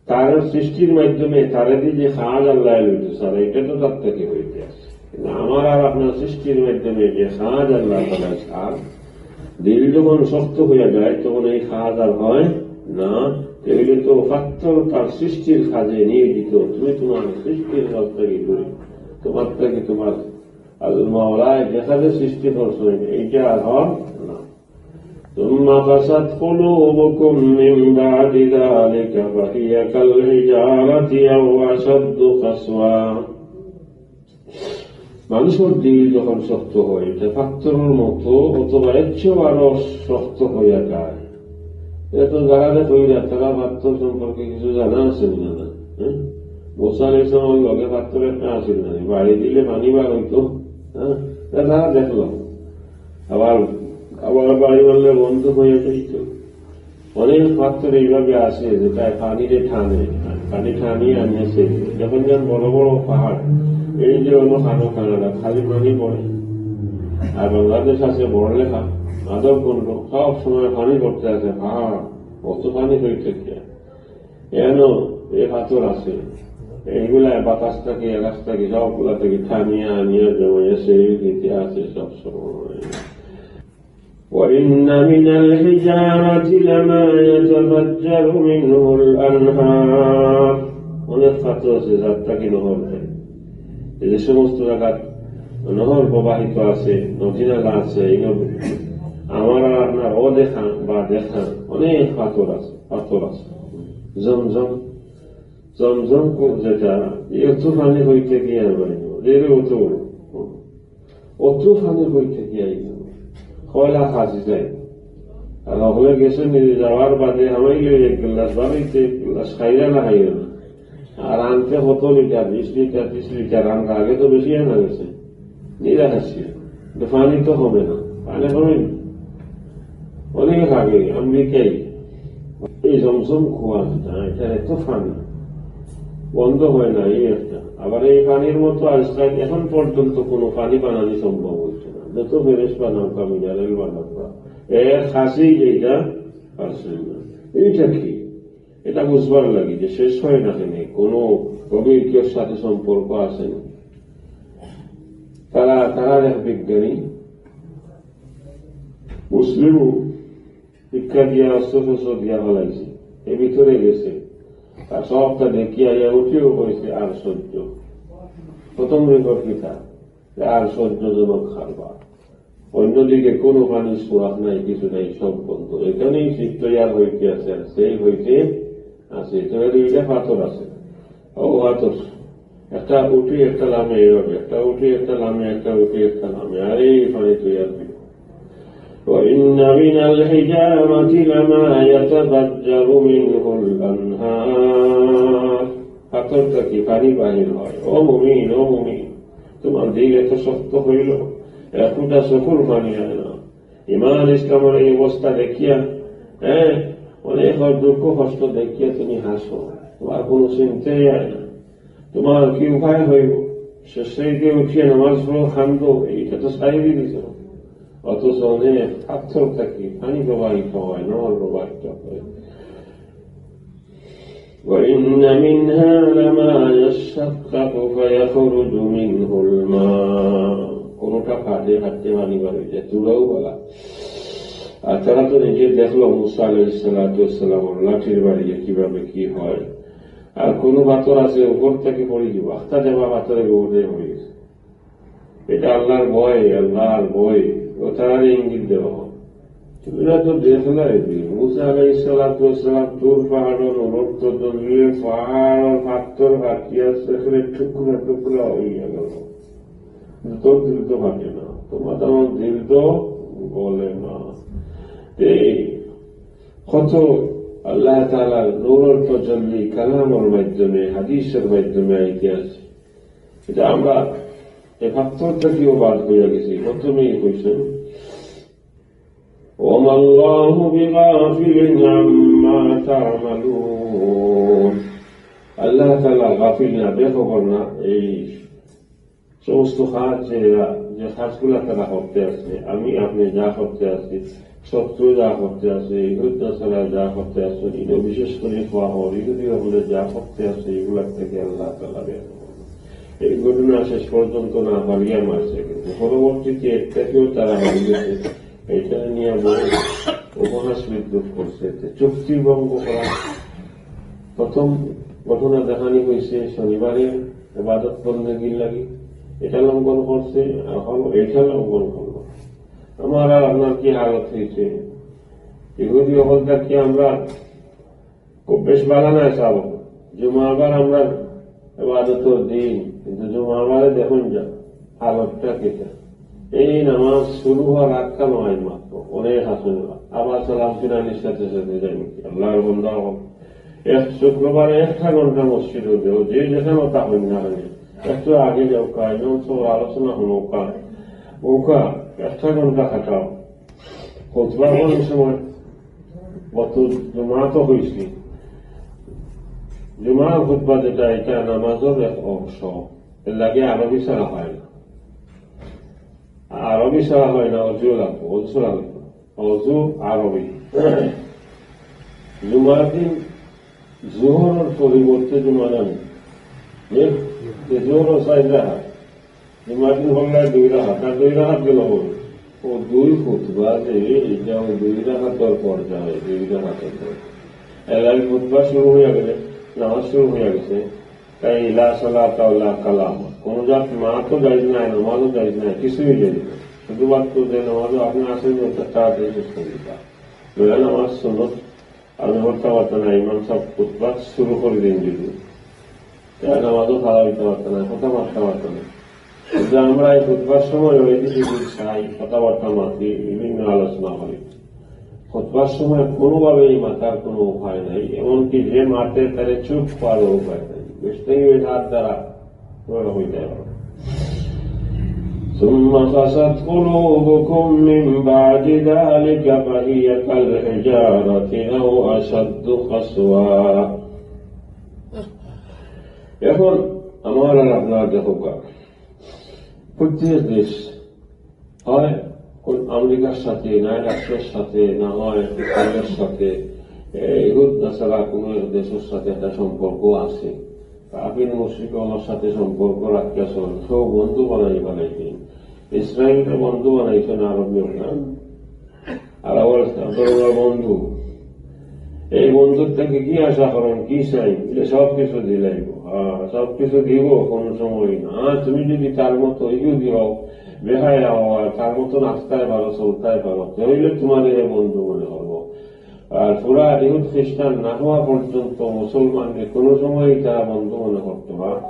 তার সৃষ্টির মাধ্যমে তারে দিয়ে যে কাজ আল্লাহ লইতে চান, এটা তো তার থেকে হইতে আছে। কিন্তু আমার আর আপনার সৃষ্টির মাধ্যমে যে কাজ আল্লাহ তাআলা চান, দিল যখন শক্ত হয়ে যায়, তখন এই কাজ আর হয় না। তাহলে তো পাথর তার সৃষ্টির কাজে নিয়োজিত, তুমি তোমার সৃষ্টির কাজ থেকে দূরে, তোমার থেকে তোমার আল মাওলায় যে কাজে সৃষ্টি করছেন, এইটা আর হয় না। ثم قست قلوبكم من بعد ذلك فهي كالحجارة أو أشد قسوة। মানুষের দিল যখন শক্ত হয়, এটা পাথরের মতো অথবা এর চেয়েও আরো শক্ত হইয়া যায়। এটা তো যারা কইরা, তারা পাথর সম্পর্কে কিছু জানা আছে না? হ্যাঁ, মুসা আলাইহিস সালামের লগে পাথর একটা আছিল না, বাড়ি দিলে পানি বার হইতো। হ্যাঁ, এটা তারা দেখলো। আবার, আবার বাড়ি মারলে বন্ধ হয়ে যাইত। অনেক পাথর এইভাবে আছে যেটা পানিরে টানে, পানি টানিয়ে আনিয়ে ছেড়ে দেয়। যখন যেন বড় বড় পাহাড়, এই যে অন্য খানো কানাডা, খালি পানি পড়ে। আর বাংলাদেশ আছে বড় লেখা, মাধবকুণ্ড, সব সময় পানি পড়তে আছে, পাহাড়, অত পানি হইতে কি আর? এন এই পাথর আছে, এইগুলা বাতাস থাকি, আকাশ থাকি, সবগুলা থাকি টানিয়া আনিয়া জমাইয়া সেই দিতে আছে সব সময়। وإن من الحجارة لما يتفجر منه الأنهار। অনেক পাথর আছে যার থাকি নহর দেয়। এই যে সমস্ত জায়গাত নহর প্রবাহিত আছে, নদী নালা আছে, এই নদী আমার আর আপনার ও দেখা বা দেখা, অনেক পাথর আছে, পাথর আছে। জমজম, জমজম কু-, যেটা, এই অত পানি কই থাকি আইবো, এর অত বড়, অত পানি কই থাকি আইবো? কয়লা খাসি যায়। আর হকলে গেছে নিজে যাওয়ার বাদে হামাইলে এক গ্লাস, বাড়িতে এক গ্লাস খাইরা না খাইরা না। আর আনতে কত লিটার, বিশ লিটার, ত্রিশ লিটার, আমরা আগে তো বেশি আনা গেছে। নিরা খাসি। কিন্তু পানি তো কমে না, পানি কমে না। অনেক আগে আমেরিকায় এই জমজম কুয়া যেটা, এটার এত পানি, বন্ধ হয় না এই একটা। আবার এই পানির মতো আজকাল এখন পর্যন্ত কোনো পানি বানানি সম্ভব হচ্ছে না, যত ফ্রেশ বানাও বা মিনারেল বানাও বা এর খাসি যেটা পারছেন না। এইটা কি? এটা বুঝবার লাগি যে শেষ হয় না কেন, কোনো গভীর কেউর সাথে সম্পর্ক আছে না। তারা, তারা এক বিজ্ঞানী মুসলিম শিক্ষা দিয়া, অস্ত্র শস্ত্র দিয়া ফেলাইছে, এ ভিতরে গেছে, তার সবটা দেখিয়া আইয়া উঠিও কইছে, "আর সহ্য।" প্রথম রেকর্ড কিতা? যে আর সহ্যজনক খাবার। অন্যদিকে কোনো পানির সুরাখ নাই, কিছু নাই, সব বন্ধ। এখানেই শীত তৈয়ার হইতে আছে, আর সেই হইতে আছে। তো এর দুইটা পাথর আছে, ও পাথর, একটা উঠি একটা লামে, এইভাবে একটা উঠি একটা লামে, একটা উঠি একটা লামে, আর এই পানি তৈয়ার হইল। وإن من الحجارة لما يتفجر منه الأنهار। পাথর থাকি পানি বাহির হয়। ও মুমিন, ও মুমিন, তোমার দিল এত শক্ত হইল, এক ফুটা চকুর পানি আয় না। ইমান ইসলামের এই অবস্থা দেখিয়া, হ্যাঁ, অনেক দুঃখ কষ্ট দেখিয়া তুমি হাসো, তোমার কোনো চিন্তাই আয় না। তোমার কি উপায় হইব? শেষে গিয়ে উঠিয়া নামাজ পড়ো, কান্দো, এইটা তো সারি দিছ। অথচ অনেক পাথর থাকি পানি প্রবাহিত হয়, নহর প্রবাহিত হয়। وإن منها لما يشقق فيخرج منه الماء। কোনোটা ফাটে, ফাটতে পানি বার হয়ে যায়, তুলাও বলা। আর তারা তো নিজে দেখলো মুসা আলাইহিস সালাতু ওয়াস সালামর লাঠির বাড়িয়ে কিভাবে কি হয়। আর কোনো পাথর আছে উপর থেকে পড়ে দিব, আখতা দেওয়া পাথরে গৌরে হয়ে গেছে। এটা আল্লাহর ভয়, আল্লাহর ভয়। ও তারারে ইঙ্গিত দেওয়া হয়। তোমরা তো দেখলায় যে মুসা আলাইহিস সালাতু ওয়াস সালাম তুর পাহাড়র উপর তো দলিয়ে পাহাড়র পাথর ফাটিয়া সেখানে টুকরা টুকরা হইয়া গেল। কিন্তু তোর দিল তো ফাটে না, তোমার তো আমার দিল তো গলে না। এই কত আল্লাহ তাআলার নূরর তজল্লি কালামর মাধ্যমে, হাদিসের মাধ্যমে আইতে আছে। এটা আমরা এ পাথর থাকিও বাদ হইয়া গেছি। প্রথমেই কইছেন, "ওমা আল্লাহু বিগাফিলিন আম্মা তা'মালুন।" আল্লাহ তাআলা গাফিল না, বেখবর না এই সমস্ত কাজ, যে, যে কাজগুলা তারা করতে আছে, আমি আপনি যা করতে আছি, শত্রু যা করতে আছে, ইহুদ নাসারা যা করতে আছে, ইনো বিশেষ করে খোয়া হওয়ার ইহুদি হকলে যা করতে আছে, এগুলার থেকে আল্লাহ তাআলা বের করবেন। এই ঘটনা শেষ পর্যন্ত না পারিয়া মারছে, কিন্তু পরবর্তীতে এর থেকেও তারা হারিয়ে গেছে। এটা নিয়ে বড় উপহাস বিদ্রুপ করছে। এতে চুক্তি ভঙ্গ করা, প্রথম ঘটনা দেখানি হয়েছে শনিবারে ইবাদত বন্দেগীর লাগি, এটা লঙ্ঘন করছে, আর হলো এটা লঙ্ঘন করলো। আমার আর আপনার কি হালত হয়েছে? ইহুদি হকলটা কি আমরা খুব বেশ বালা না চাবো? জুমাবার আমরা ইবাদতর দিন, কিন্তু জুমাবারে দেখুন যা হালতটা কিতা। এই নামাজ শুরু হওয়ার আগ কানো আইন মাত্র, অনেক আসুন, আবার সালাম ফিরানির সাথে সাথে যাই নাকি আল্লাহর বন্দা হক। এক শুক্রবারে একটা ঘন্টা মসজিদও দেও, যে যেখানে তা হইন না কেন, একটু আগে যাও, কারণ সব আলোচনা হলো, ওকা ওকা একটা ঘন্টা খাটাও। খুতবা কোন সময়? গত জুমা তো হয়েছে, জুমার খুতবা যেটা, এটা নামাজের এক অংশ, এর লাগি আরবি ছাড়া হয় না। আরবি ছাড়া হয় না, অজু লাগবে, অজু ছাড়া হয় না। অজু আরবি। জুমার দিন জোহরের পরিবর্তে জুমা নামে, যে, যে জোহর চাইলে হয়, জুমার দিন হলে দুই রাকাত, আর দুই রাকাত গেল হবে। ও দুই খুতবা যে, এটা ওই দুই রাকাতর পর্যায়ে, দুই রাকাতর পর্যায়ে। এর আগে খুতবা শুরু হয়ে গেলে, নামাজ শুরু হয়ে গেছে, তাই লা সালাতা ওয়ালা কালাম, কোনো জাত মাতও জায়েজ নাই, নামাজও জায়েজ নাই, কিছুই জায়েজ নাই। শুধুমাত্র যে নামাজও আপনি আসেন, ওটা তাড়াতাড়ি শেষ করে দিতা। নয়া নামাজ সুন্নত, আপনি হট্টা বার্তা না, ইমাম সাহেব খুতবা শুরু করে দিন যদি, তাহলে নামাজও খারাপ হইতে পারতো না, কথা মারতে পারতো না। কিন্তু আমরা এই খুতবার সময় ওই দিকে যদি চাই, কথাবার্তা মাতি, বিভিন্ন আলোচনা করি, খুতবার সময় কোনোভাবেই মাতার কোনো উপায় নাই। এমনকি যে মাতে, তারে চুপ করারও উপায় নাই। বুঝতেই ওই হাত দ্বারা ওরা হয়ে যায়। ثم قست قلوبكم من بعد ذلك فهي كالحجارة أو أشد قسوة। এখন আমার আর আপনার দেখো, প্রত্যেক দেশ হয় কোন আমেরিকার সাথে, না রাশিয়ার সাথে, না হয় ইসরায়েলের সাথে, এ, ইহুদ নাসারা কোনো এক দেশের সাথে একটা সম্পর্ক আছে। কাফির মুশরিক আমার সাথে সম্পর্ক রাখতে চলেন, কেউ বন্ধু বানাই বানাইতে। ইসরায়েলকে বন্ধু বানাইছেন আরব না, আর আবার ধরো বন্ধু, এই বন্ধুর থেকে কি আশা করেন, কি চাই? বলে, "সব কিছু দিলাইব।" হ্যাঁ, সব কিছু দিব, কোনো সময় না। আর তুমি যদি তার মতো ইহুদি হও, বেহায়া হও, আর তার মতো নাচতায় পারো, চলতায় পারো, তাহলে তোমার এই বন্ধু মনে করবো। আর পুরা ইহুদ খ্রিস্টান না হওয়া পর্যন্ত মুসলমানকে কোনো সময়ই তারা বন্ধু মনে করতো না।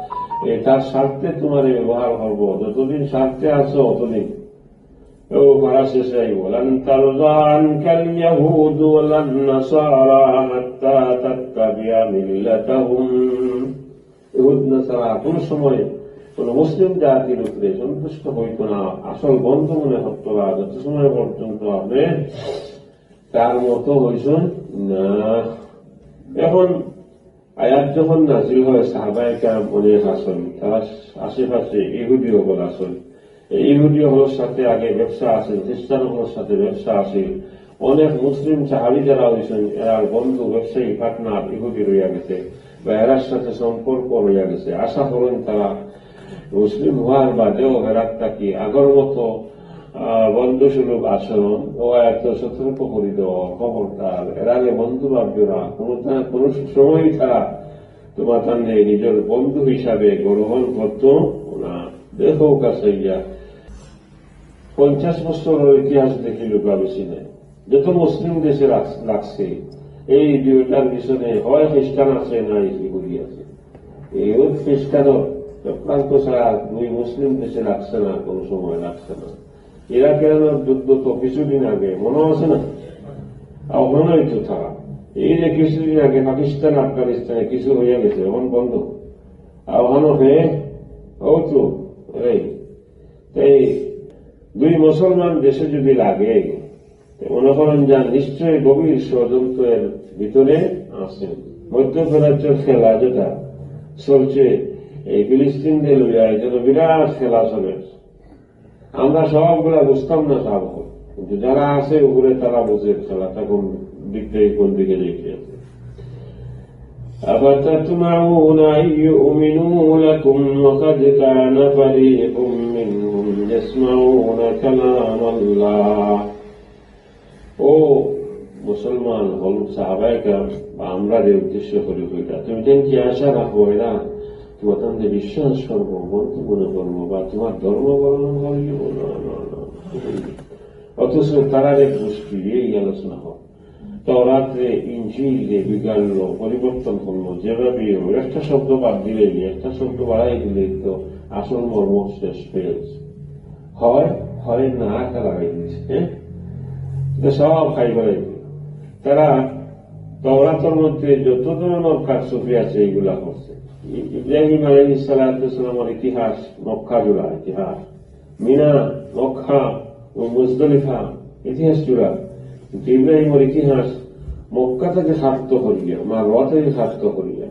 এই তার স্বার্থে তোমার এই ব্যবহার করবো, যতদিন স্বার্থে আছো অতদিন। ও পারা শেষ আইব, "لن ترضى عنك اليهود ولا النصارى حتى تتبع ملتهم।" ইহুদ নাসারা কোন সময় কোন মুসলিম জাতির উপরে সন্তুষ্ট হইত না, আসল বন্ধু মনে করত না, যত সময় পর্যন্ত আপনি তার মতো হইছেন না। এখন আয়াত যখন নাজিল হয়, সাহাবায়ে কেরাম অনেক আছেন, তারা আশেপাশে ইহুদি হকল আছেন। এই ইহুদি হকলর সাথে আগে ব্যবসা আছে, খ্রিস্টান হকলর সাথে ব্যবসা আছে। অনেক মুসলিম সাহাবি যারা হইছেন, এরার বন্ধু, ব্যবসায়ী পার্টনার ইহুদি রইয়া গেছে, বা এরার সাথে সম্পর্ক রইয়া গেছে। আশা করেন তারা মুসলিম হওয়ার বাদেও এরার থাকি আগর মতো, আহ, বন্ধু সুলভ আচরণ, ও এত সতর্ক করে দেওয়া, খবরদার, এরারে বন্ধু ভাববে না, কোনো তা-, কোনো সময়ই তারা তোমার তান্ডে নিজের বন্ধু হিসাবে গ্রহণ করতো না। দেখো কাছে গিয়া পঞ্চাশ বছরের ইতিহাস দেখি লুকা বেশি নাই, যত মুসলিম দেশে রাখ-, লাগছে, এই দুইটার পিছনে হয় খ্রিস্টান আছে, না ইহুদি আছে। ইহুদ খ্রিস্টানর চক্রান্ত ছাড়া দুই মুসলিম দেশে লাগছে না, কোনো সময় লাগছে না। ইরাক ইরানর যুদ্ধ তো কিছুদিন আগে, মনে আছে না? আর ওখানেই তো তারা, এই যে কিছুদিন আগে পাকিস্তান, আফগানিস্তানে কিছু হইয়া গেছে, এখন বন্ধ। আর ওখানে হয়ে, ও তো, এই, এই দুই মুসলমান দেশে যদি লাগে, তো মনে করেন যে নিশ্চয়ই গভীর ষড়যন্ত্র এর ভিতরে আছে। মধ্যপ্রাচ্যের খেলা যেটা চলছে, এই ফিলিস্তিনদের লইয়া, এই জন্য বিরাট খেলা চলে। আমরা সবগুলা বুঝতাম না সব, কিন্তু যারা আছে উপরে তারা বুঝে খেলাটা কোন দিক থেকে কোন দিকে যেতে আছে। أفتطمعون أن يؤمنوا لكم وقد كان فريق منهم يسمعون كلام الله। ও মুসলমান হকল, সাহাবায়ে কেরাম বা আমরা যে উদ্দেশ্য করি কইতা, তুমি যেন কি আশা রাখো এরা তোমার তান্ডে বিশ্বাস করবো, বন্ধু মনে করবো বা তোমার ধর্ম পালন করিব? না, না, না। অথচ তারার এক গোষ্ঠী এই আলোচনা হয়। তওরাতরে, ইঞ্জিলরে বিগাড়লো, পরিবর্তন করলো, যেভাবেই হোক, একটা শব্দ বাদ দিলেই, একটা শব্দ বাড়াই দিলেই তো আসল মর্ম শেষ হয়ে গেছে। হয়, হয় না, একটা লাগাই দিয়েছে, হ্যাঁ? এটা সব খাই করাই দিল। তারা তওরাতর মধ্যে যত ধরনের কারচুপি আছে, এইগুলা করছে। ই-, ইব্রাহিম আলাইহিস সালাতু ওয়াস সালামের ইতিহাস, মক্কা জুড়া ইতিহাস, মিনা, মক্কা ও মুজদলিফা, ইতিহাস জুড়া। কিন্তু ইব্রাহিমের ইতিহাস মক্কা থেকে খাটতো করিয়া, মারওয়া থেকে খাটতো করিয়া,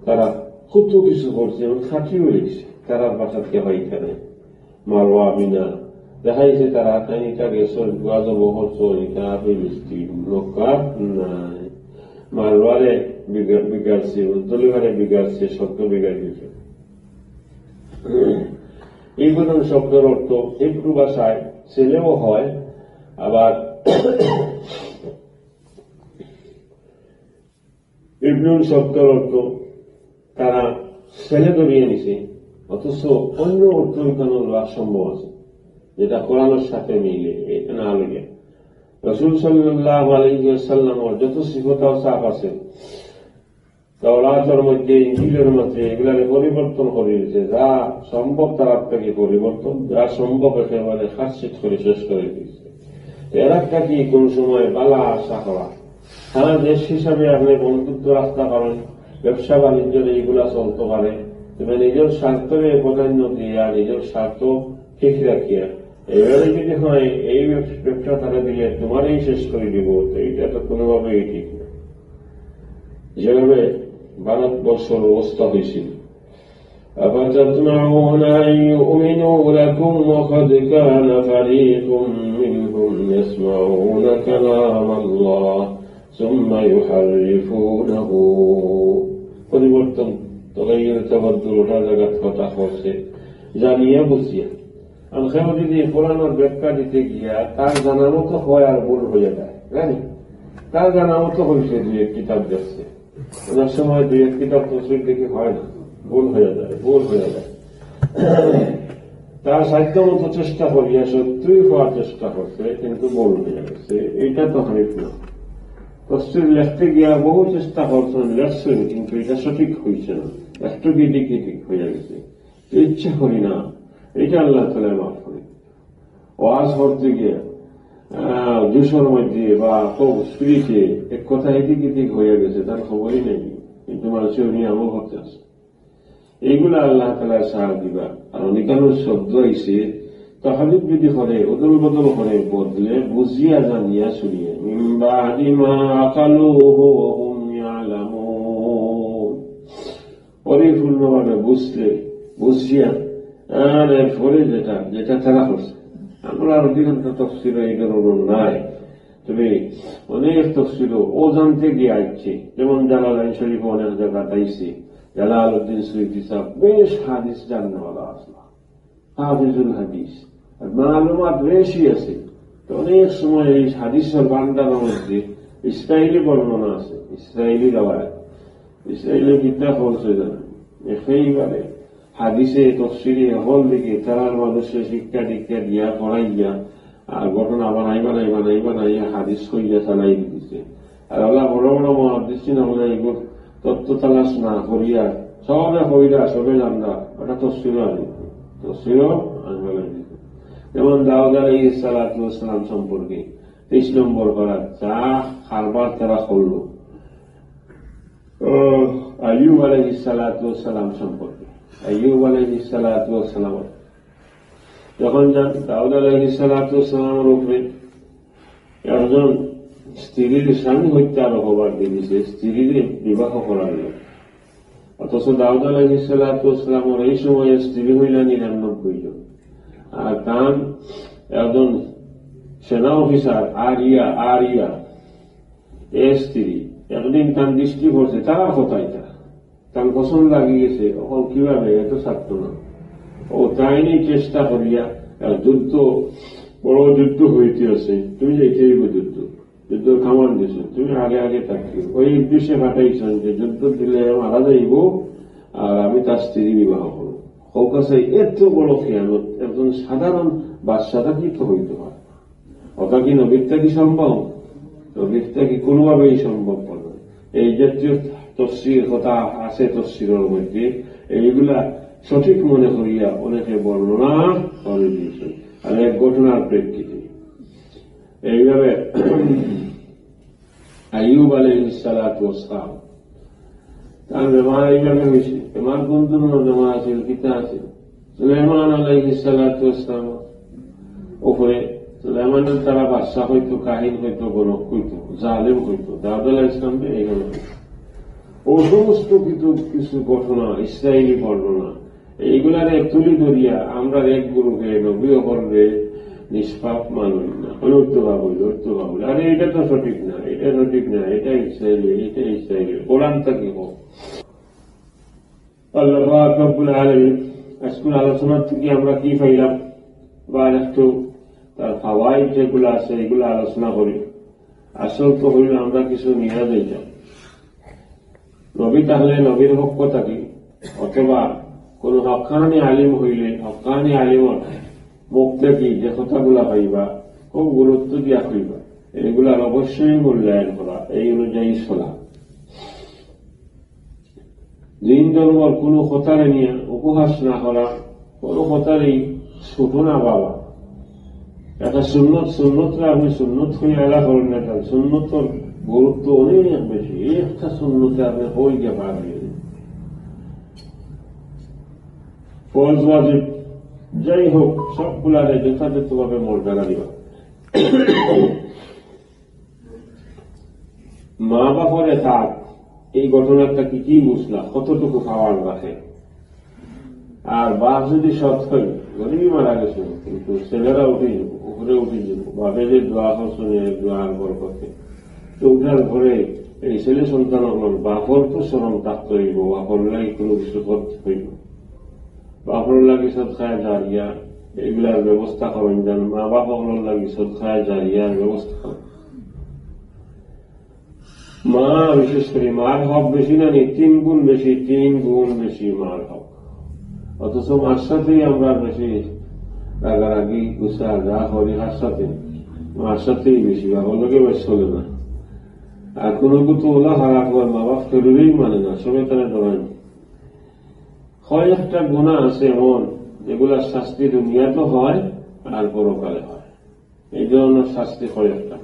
তারা কত কিছু করছে এবং খাটিয়েও রেখেছে। তারা বাসাত কে হয় এখানে মারওয়া, মিনা, দেখাইছে তারা তাই এটা গেছে, গুয়া জব করছে, এটা ফিলিস্তিন, মক্কা নাই। মারওয়ারে বিগা-, বিগাড়ছে, মুজদলিফারে বিগাড়ছে, শব্দ বিগাড় দিয়েছে। এই প্রথম শব্দের অর্থ হিব্রু ভাষায় ছেলেও হয়, আবার ইব্রাহিম শব্দের অর্থ তারা ছেলে ধরিয়ে নিছে, অথচ অন্য অর্থ এখানে লওয়া সম্ভব আছে। যেটা কোরআনের সাথে মিলে, এটা না লইয়া। রাসূল সাল্লাল্লাহু আলাইহি ওয়াসাল্লামর যত সিফত আওসাফ আছে, তাওরাতর মধ্যে, ইঞ্জিলর মধ্যে, এগুলারে পরিবর্তন করি দিছে। যা সম্ভব তারার থাকি পরিবর্তন, যা সম্ভব একেবারে খাসিত করি শেষ করি দিছে। এরার থাকি কোন সময় বালা আশা করা, তারা দেশ হিসাবে আপনি বন্ধুত্ব রাখতে পারেন, ব্যবসা বাণিজ্যর এইগুলা চলতে পারে, তবে নিজের স্বার্থরে প্রাধান্য দিয়া, নিজের স্বার্থ ঠিক রাখিয়া, এইভাবে যদি হয়, এই ব্যব-, ব্যবসা তারা দিলে তোমারই শেষ করে দিব, তো এটা তো কোনোভাবেই ঠিক না। যেভাবে ভারতবর্ষর অবস্থা হয়েছিল, أفتطمعون أن يؤمنوا لكم وقد كان فريق منهم يسمعون كلام الله ثم يحرفونه। পরিবর্তন, তগাইয়ুর, তাবাদ্দুল, ওটার জায়গাত কথা করছে, জানিয়া বুঝিয়া। আর কেউ যদি কোরআনের ব্যাখ্যা দিতে গিয়া তার জানা মতো হয় আর ভুল হইয়া যায়, জানি? তার জানা মতো হইছে, দুই এক কিতাব দেখছে, অনেক সময় দুই এক কিতাব তফসির দেখি হয় না, ভুল হইয়া যায়, ভুল হইয়া যায়। তার সাধ্য মতো চেষ্টা করিয়া সত্যই হওয়ার চেষ্টা করছে, কিন্তু ভুল হইয়া গেছে। এইটা তো হানিফ না। তফসির লেখতে গিয়া বহু চেষ্টা করছেন, লেখছেন, কিন্তু এটা সঠিক হইছে না, একটু গিটি গিটি হইয়া গেছে। তো ইচ্ছে করি না, এটা আল্লাহ তাআলা মাফ করে। ওয়াজ করতে গিয়া, আহ, জোশর মধ্যে বা খুব স্পিরিটে এক কথা এদিক এদিক হইয়া গেছে, তার খবরই নেই, কিন্তু মানুষের উনি আমল করতে আছে। এইগুলা আল্লাহ তাআলা ছাড় দিবা। আর অনেকাংশ শব্দ আইছে, তাহলে যদি করে, অদল বদল করে, বদলে, বুঝিয়া, জানিয়া, শুনিয়া, من بعد ما عقلوه وهم يعلمون। পরিপূর্ণভাবে বুঝলে, বুঝিয়া, আর এরপরে যেটা, যেটা তারা করছে। আমরা আর অধিকাংশ তফসিরে এই ধরনের নাই, তবে অনেক তফসিরও অজান্তে গিয়া আইছে, যেমন জালালাইন শরীফ অনেক জায়গাত আইছে, জালালউদ্দিন সুয়ুতী সাহেব বেশ হাদিস জাননেওয়ালা আসলা, হাফিজুল হাদিস, আর মালুমাত বেশি আছে। তো অনেক সময় এই হাদিসের ভান্ডারের মধ্যে ইসরায়েলি বর্ণনা আছে, ইসরায়েলি রেওয়ায়াত। ইসরায়েলি কিতাব হচ্ছে জানা, একেবারে হাদিসে, তফসিরে, হল দিকে তারার মানুষের শিক্ষা দীক্ষা দিয়া, পড়াইয়া, আর ঘটনা বানাই, বানাই, বানাই, বানাই, হাদিস কইয়া চালাই দিছে। আর ওলা বড় বড় মুহাদ্দিসিন হলে এগুলো তত্ত্ব তালাশ না করিয়া সবে কইরা, সবে জানরা, ওটা তফসিরও আনবে, তফসিরও আনবে লাগবে। যেমন দাউদ আলাইহিস সালাতু ওয়াস সালাম সম্পর্কে তেইশ নম্বর পারা যা কারবার তারা করলো, ও, আইয়ুব আলাইহিস সালাতু ওয়াস সালাম সম্পর্কে, আইয়ুব আলাইহিস সালাতু ওয়াস সালাম যখন যান দাউদ আলাইহিস সালাতু ওয়াস সালামের উপরে একজন স্ত্রীর স্বামী হত্যার অপবাদ দিয়ে দিছে, স্ত্রীর বিবাহ করার লোক। অথচ দাউদ আলাইহিস সালাতু ওয়াস সালামের এই সময়ে স্ত্রী হইলা নিরানব্বই জন। আর তান একজন সেনা অফিসার আরিয়া, আরিয়া, এ স্ত্রী, একদিন তান দৃষ্টি পড়ছে, তারা কোথায় তারা? তান পছন্দ লাগি গেছে, এখন কিভাবে এত ছাড়তো না। ও তাই নিয়ে চেষ্টা করিয়া এক যুদ্ধ, বড় যুদ্ধ হইতে আছে, তুমি যাইতে হইব যুদ্ধ, যুদ্ধ কামান দিছো, তুমি আগে আগে থাকতে। ওই উদ্দেশ্যে পাঠাইছেন যে যুদ্ধ দিলে মারা যাইব, আর আমি তার স্ত্রী বিবাহ করব। কৌকাসাই এত বড় খিয়ানত, একজন সাধারণ বাদশাহ থাকি তো হইতে পারে না। ওটা কি নবীর থাকি সম্ভব? নবীর থাকি কোনোভাবেই সম্ভব নয়। এই জাতীয় তফসির কথা আছে তফসিরের মধ্যে, এইগুলা সঠিক মনে করিয়া অনেকে বর্ণনা করে দিয়েছেন। আর এক ঘটনার প্রেক্ষিতে এইভাবে আইয়ুব আলাইহিস সালাতু ওয়াস সালাম, তার বেমার এইভাবে হয়েছে, বেমার কোন ধরনের বেমার আছে, কিতা আছে? সুলাইমান আলাইহিস সালাতু ওয়াস সালাম উপরে, সুলাইমানের তারা বাদশা হইতো, কাহিন হইতো, গণক হইতো, জালেম হইতো, দাউদ আলাইহিস সালাম এই গণক হইতো। ও সমস্ত কিছু, কিছু ঘটনা, ইসরায়েলি বর্ণনা, এইগুলারে তুলি ধরিয়া আমরা এক গ্রুপে নবী অকলরে নিষ্পাপ মানুষ না, অনর্থ ভাবুল, অর্থ ভাবুল। আরে এটা তো সঠিক না, এটা সঠিক না, এটা ইসরায়েলি, এটা ইসরায়েলি, কোরআন থাকি হোক। আল্লাহ পাক রব্বুল আলামিন আজকের আলোচনা থেকে আমরা কি পাইলাম? বা একটু তার ফাওয়াইদ যেগুলো আছে, এগুলো আলোচনা করি। আসল তো হইল আমরা কিছু নিয়ে যাইতাম। নবী তাহলে নবীর পক্ষ থাকি, অথবা কোনো হক্কানি আলিম হইলে হক্কানি আলিমর মুখ থাকি যে কথাগুলা কইবা, খুব গুরুত্ব দিয়া কইবা। এগুলার অবশ্যই মূল্যায়ন করা, এই অনুযায়ী চলা। দিন ধর্মর কোনো কথারে নিয়া উপহাস না করা, কোনো কথারই ছোট না ভাবা। একটা সুন্নত, সুন্নতরে আপনি সুন্নত কইয়া এলা করইন না কেন, সুন্নতর গুরুত্ব অনেক বেশি। এই একটা সুন্নতে আপনি হয়ে গিয়া পার হয়ে যাবেন। ফরজ ওয়াজিব যাই হোক, সবগুলারে যথাযথভাবে মর্যাদা দিবা। মা বাপর এতাত, এই ঘটনাটা কি, কি বুঝলা, কতটুকু পাওয়ার রাখে? আর বাপ যদি সৎ হয়, গরিবই মারা গেছে, কিন্তু ছেলেরা উঠে যাবো, উপরে উঠে যাবো, বাপে যে দোয়া করছেন, এই দোয়ার বরকতে, তো উঠার পরে এই ছেলে সন্তান হল বাপর তো শরম থাকতে হইব, বাপর লাগি কোনো কিছু করতে হইব। বাপর লাগি সদকায়ে জারিয়া, এগুলার ব্যবস্থা করইন যান, মা বাপ হকলর লাগি সদকায়ে জারিয়ার ব্যবস্থা করইন। মা, বিশেষ করে মার হক বেশি না নি? তিন গুণ বেশি, তিন গুণ বেশি মার হক। অথচ মার সাথেই আমরা বেশি রাগারাগি, গুসা, যা করি, কার সাথে? মার সাথেই বেশি, বাবার লগে বেশ চলে না। আর কোনো কিছু ওলা খারাপ হয়, মা বাপ কেউরেই মানে না, সবে তারা ডরায়। কয়েকটা গুনাহ আছে এমন, যেগুলার শাস্তি দুনিয়াতে হয় আর পরকালে হয়। এই ধরনের শাস্তি কয়েকটা।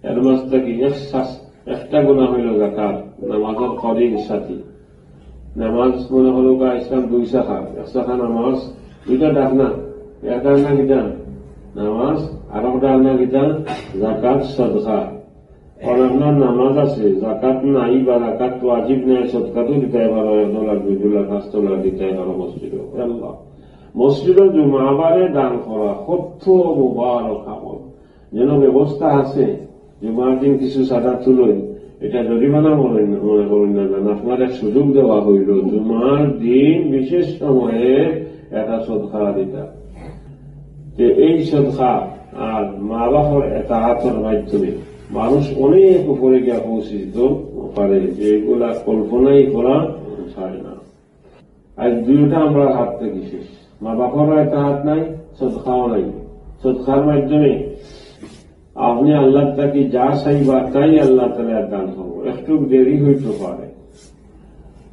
এর মাঝে কি এক শাস-, একটা গুনাহ হইল যাকাত, নামাজর করির সাথে। নামাজ মনে করো বা ইসলাম দুই শাখা, এক শাখা নামাজ, দুইটা ডাকনা, এক ডাকনা কিতা? নামাজ, আর এক ডাকনা কিতা? যাকাত, সদকা। কারণ আপনার নামাজ আছে, যাকাত নাই বা যাকাত ওয়াজিব নাই, সদকা তো দিতে পারো, এক ডলার, দুই ডলার, পাঁচ ডলার দিতে পারো মসজিদে। আল্লাহ, মসজিদে জুমাবারে দান করা কত মুবারক আমল। যেন ব্যবস্থা আছে, জুমার দিন কিছু চাঁদা তুলইন, এটা জরিমানা মনে, মনে করইন না, না, আপনার এক সুযোগ দেওয়া হইল, জুমার দিন বিশেষ সময়ে এটা সদকা দিতা। যে এই সদকা আর মা বাপর এতাআতর মাধ্যমে মানুষ অনেক উপরে গিয়া পৌঁছে দিতে পারে, যেগুলা কল্পনাই করা যায় না। আজ দুইটা আমরা হাত থেকে শেষ, মা বাপরও এতাআত নাই, সদকাও নাই। সদকার মাধ্যমে আপনি আল্লাহর থাকি যা চাইবা তাই আল্লাহ তাআলা দান করবো, একটু দেরি হইতে পারে।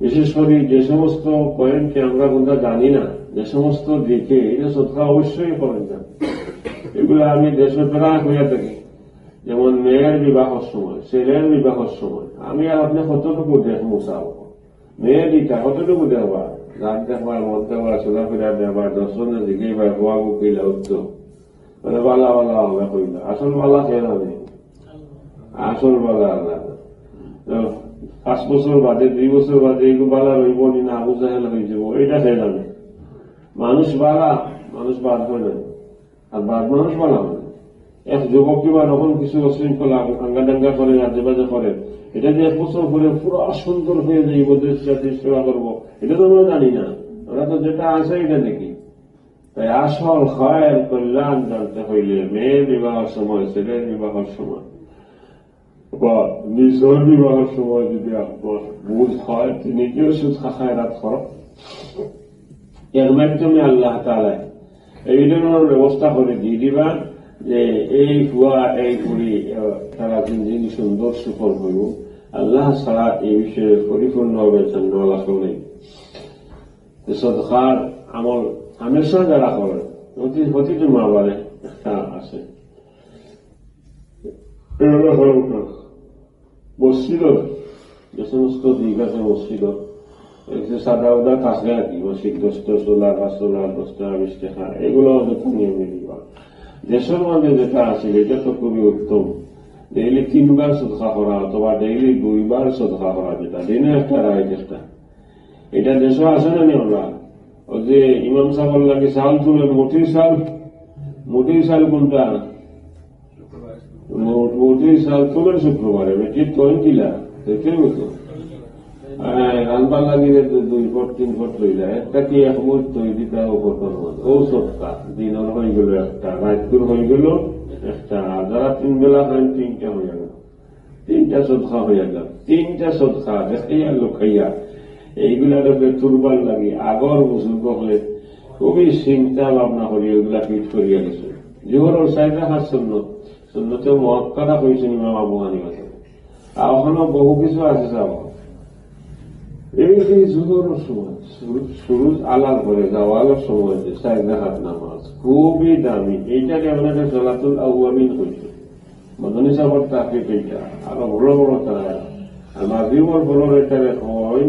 বিশেষ করে যে সমস্ত পয়েন্টে আমরা কোনটা জানি না, যে সমস্ত দিকে এটা সদকা অবশ্যই করেন না, এগুলো আমি দেশে প্রায় হইয়া থাকি। যেমন মেয়ের বিবাহর সময়, ছেলের বিবাহর সময়, আমি আর আপনি কতটুকু দেখবো চাও? মেয়ে দিটা কতটুকু দেখবা? রাত দেখবা, মদ দেখবা, চলাফেরা দেখবা, দশ জনের দিকে বা খোয়া বুকিলা উঠতো, মানে বালা বালা হবে কইলা, আসল বালা কে জানে? আসল বালা আল্লাহ। তো পাঁচ বছর বাদে, দুই বছর বাদে এগুলো বালা রইব নি না, আবু জাহেল হয়ে যাবো, এটা কে জানে? মানুষ বালা, মানুষ বাদ হয় না, আর বাদ মানুষ বালা হয় না। এক যুবক কিবা যখন কিছু অশৃঙ্খলা আঙ্গাডাঙ্গা করে, আজেবাজে করে, এটা যে এক বছর পরে পুরো সুন্দর হয়ে যাইব, দেশ জাতির সেবা করবো, এটা তো আমরা জানি না। আমরা তো যেটা আছে এটা দেখি। তাই আসল খায়ের কল্যাণ জানতে হইলে মেয়ের বিবাহর সময়, ছেলের বিবাহর সময় বা নিজের বিবাহর সময় যদি আপনার বুঝ হয় যে নিজেও সদকা খায়রাত করো, এর মাধ্যমে আল্লাহ তাআলা এই ধরনের ব্যবস্থা করে দিয়ে দিবা যে এই ফুয়া, এই ফুড়ি, আহ, তারা জিন্দেগি সুন্দর সুফল হইব। আল্লাহ ছাড়া এই বিষয়ে পরিপূর্ণভাবে জান্নাত আসল নেই। তো সদকার আমল হামেশা যারা করেন, প্রতি, প্রতি জুমাবারে একটা আছে। এটা হলো সদকা। মসজিদর যে সমস্ত দিক আছে মসজিদর, এই যে সাদা উদা থাকে আর কি, মাসিক দশ দশ ডলার, পাঁচ ডলার, দশ টাকা, বিশ টাকা, এগুলো যত নিয়মে দিবা। দেশের মধ্যে যেটা আছে, এটা তো খুবই উত্তম। ডেইলি তিনবার সদকা করা অথবা ডেইলি দুইবার সদকা করা, যেটা দিনে একটা, রাইত একটা, এটা দেশে আছে না নি? আমরা ওই যে ইমাম সাহেব লাগে চাল তুলেন, মুঠির চাল, মুঠির চাল কোনটা? মু-, মুঠির চাল তুলেন শুক্রবারে, বেটি তৈন কিলা, দেখতে মতো। হ্যাঁ, রান্না লাগিলে তো দুই ফুট, তিন ফুট লইলা, একটা কি এক মুঠ তৈরি দিতে হবে, কত মতো? ও সবটা, দিনের হয়ে গেল একটা, রাইতকুর হয়ে গেল একটা, আর যারা তিন বেলা খান, তিনটা হয়ে গেল। তিনটা সদকা হইয়া গেল, তিনটা সদকা দেখাইয়া লুকাইয়া এইগুলার উপরে তুলবার লাগি আগর বুজুর্গ হলে খুবই চিন্তা ভাবনা করি ওগুলা ফিট করিয়া গেছে। জোহরর চাইর রাকাত সুন্নত, সুন্নতে মুআক্কাদা কইছেন ইমাম আবু হানিফা। আর ওখানে বহু কিছু আছে যাব। এই যে জোহরর সময়, সুরু-, সুরুজ আলার পরে, জাওয়ালর সময় যে চাইর রাকাত নামাজ, খুবই দামি। এইটারে আমরা সলাতুল আওয়াবিন কইছি। মদনী সাহেবর তাকে কইটা, আরো বড় বড় তারা। আর মাগরিবর পরর এটারে কয়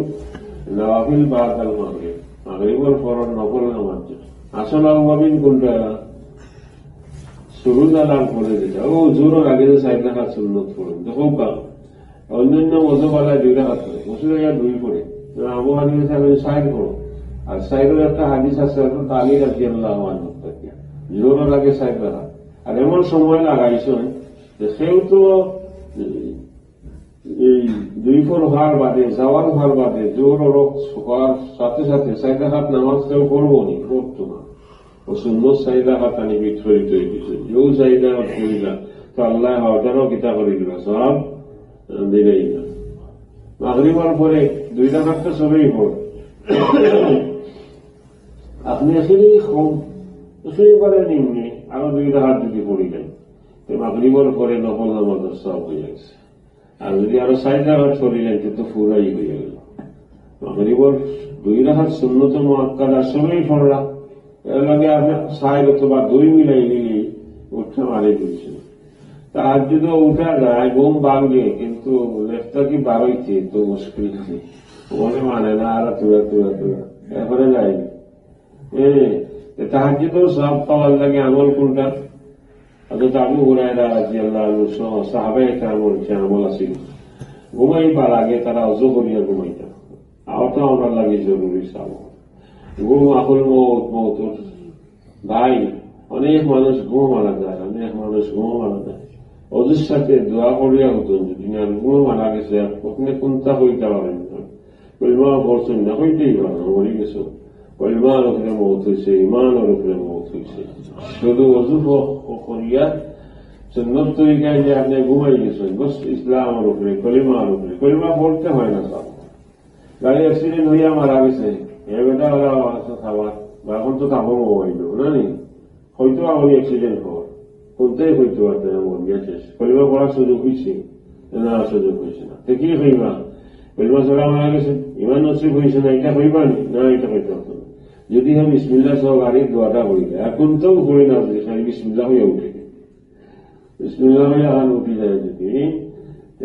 নওয়াফিল বাদাল মাগরিব। মাগরিবর পরর নফল নামাজ। আসল আওয়াবিন কোনটা? সুরুজ আলার পরে যেটা, ও জোহরর আগে যে চাইর রাকাত সুন্নত পড়ে, দেখো বা, অন্যান্য মজহব আলা দুই রাকাত পড়ে, মসজিদ আইয়া দুই পড়ে, তো আবু হানিফা সাহেব চাইর পড়ো। আর চাইরর একটা হাদিস আছে, এখন আলী রাদিয়াল্লাহু আনহু থাকিয়া, জোহরর আগে চাইর রাকাত। আর এমন সময় লাগাইছেন যে কেউ তো এই দুই পর হওয়ার বাদে, জাওয়াল হওয়ার বাদে, জোহরর অক্ত হওয়ার সাথে সাথে চাইর রাকাত নামাজ কেউ পড়বো নি, পড়তো না। ও সুন্নত চাইর রাকাত আনি বিট করি তৈরি দিছে। যেও চাইর রাকাত করি না, তো আল্লাহ হওয়াটারও কিতা করি দিবা, সব দিলেই না। মাগরিবর পরে দুই রাকাত তো সবেই পড়ে। আপনি এখানেই কম, এখানেই পারেন নিম্নে, আরো দুই রাকাত যদি পড়ি যান, তো মাগরিবর পরে নফল নামাজর সব হয়ে গেছে। আর যদি আরো চাইর রাকাত পড়ি যান, তো পুরাই হয়ে গেল। মাগরিবর দুই রাকাত সুন্নতে মুআক্কাদা সবেই পড়লা, এর লগে আপনি চাইর অথবা দুই মিলাই নিলে উঠতে পারে কিছু। তাহাজ্জুদে উঠা যায়, ঘুম ভাঙে, কিন্তু লেফটা কি বারইতে তো মুশকিল আছে। মনে মানে না, আর তুরা, তুরা, তুরা। এরপরে যায়নি। এ, এ তাহাজ্জুদও সব পাওয়ার লাগে আমল কোনটা? হযরত আবু হুরায়রা রাদিয়াল্লাহু আনহু সহ সাহাবায়ে কেরামর যে আমল আছিল, ঘুমাইবার আগে তারা অজু করিয়া ঘুমাইতা। আর তো আমরা লাগে জরুরি সব। ঘুম আহুল মউত, মউতর ভাই, অনেক মানুষ ঘুম মারা যায়, অনেক মানুষ ঘুম মারা যায়। অজুর সাথে দোয়া করিয়া উঠুন, যদি না ঘুম মারা গেছে, আপনি কোনটা হইতে পারেন না। কলিমা পড়ছেন না, হইতেই পারে না, মরে গেছে। কলিমার উপরে মউত হইছে, ইমানর উপরে মউত হইছে। শুধু অজু ক-, ক-, করিয়া সুন্নত তরিকায় যে আপনি ঘুমাই গেছেন, বস ইসলামর উপরে, কলিমার উপরে। কলিমা পড়তে হয় না স্যার। গাড়ি অ্যাক্সিডেন্ট হইয়া মারা গেছে, এ বেটা ওরা আছে খাবার, বা এখন তো কাপড় মোবাইল, না নি? হয়তো আপনি অ্যাক্সিডেন্ট হওয়ার, কোনটাই হইতে পারতে না, মন গিয়া শেষ। কলিমা পড়ার সুযোগ হইছে? না, সুযোগ হইছে না। তো কি কইবা? কলিমা ছাড়া মারা গেছে, ইমান নসিব হইছে না, এটা কইবা নি? না, এটা কইতে পারতো না। যদি আমি বিসমিল্লাহ সহ গাড়ির দোয়াটা করি, এখন তো করি না, যে খালি বিসমিল্লাহ হইয়া উঠে। বিসমিল্লাহ হইয়া এখন উঠি যায় যদি,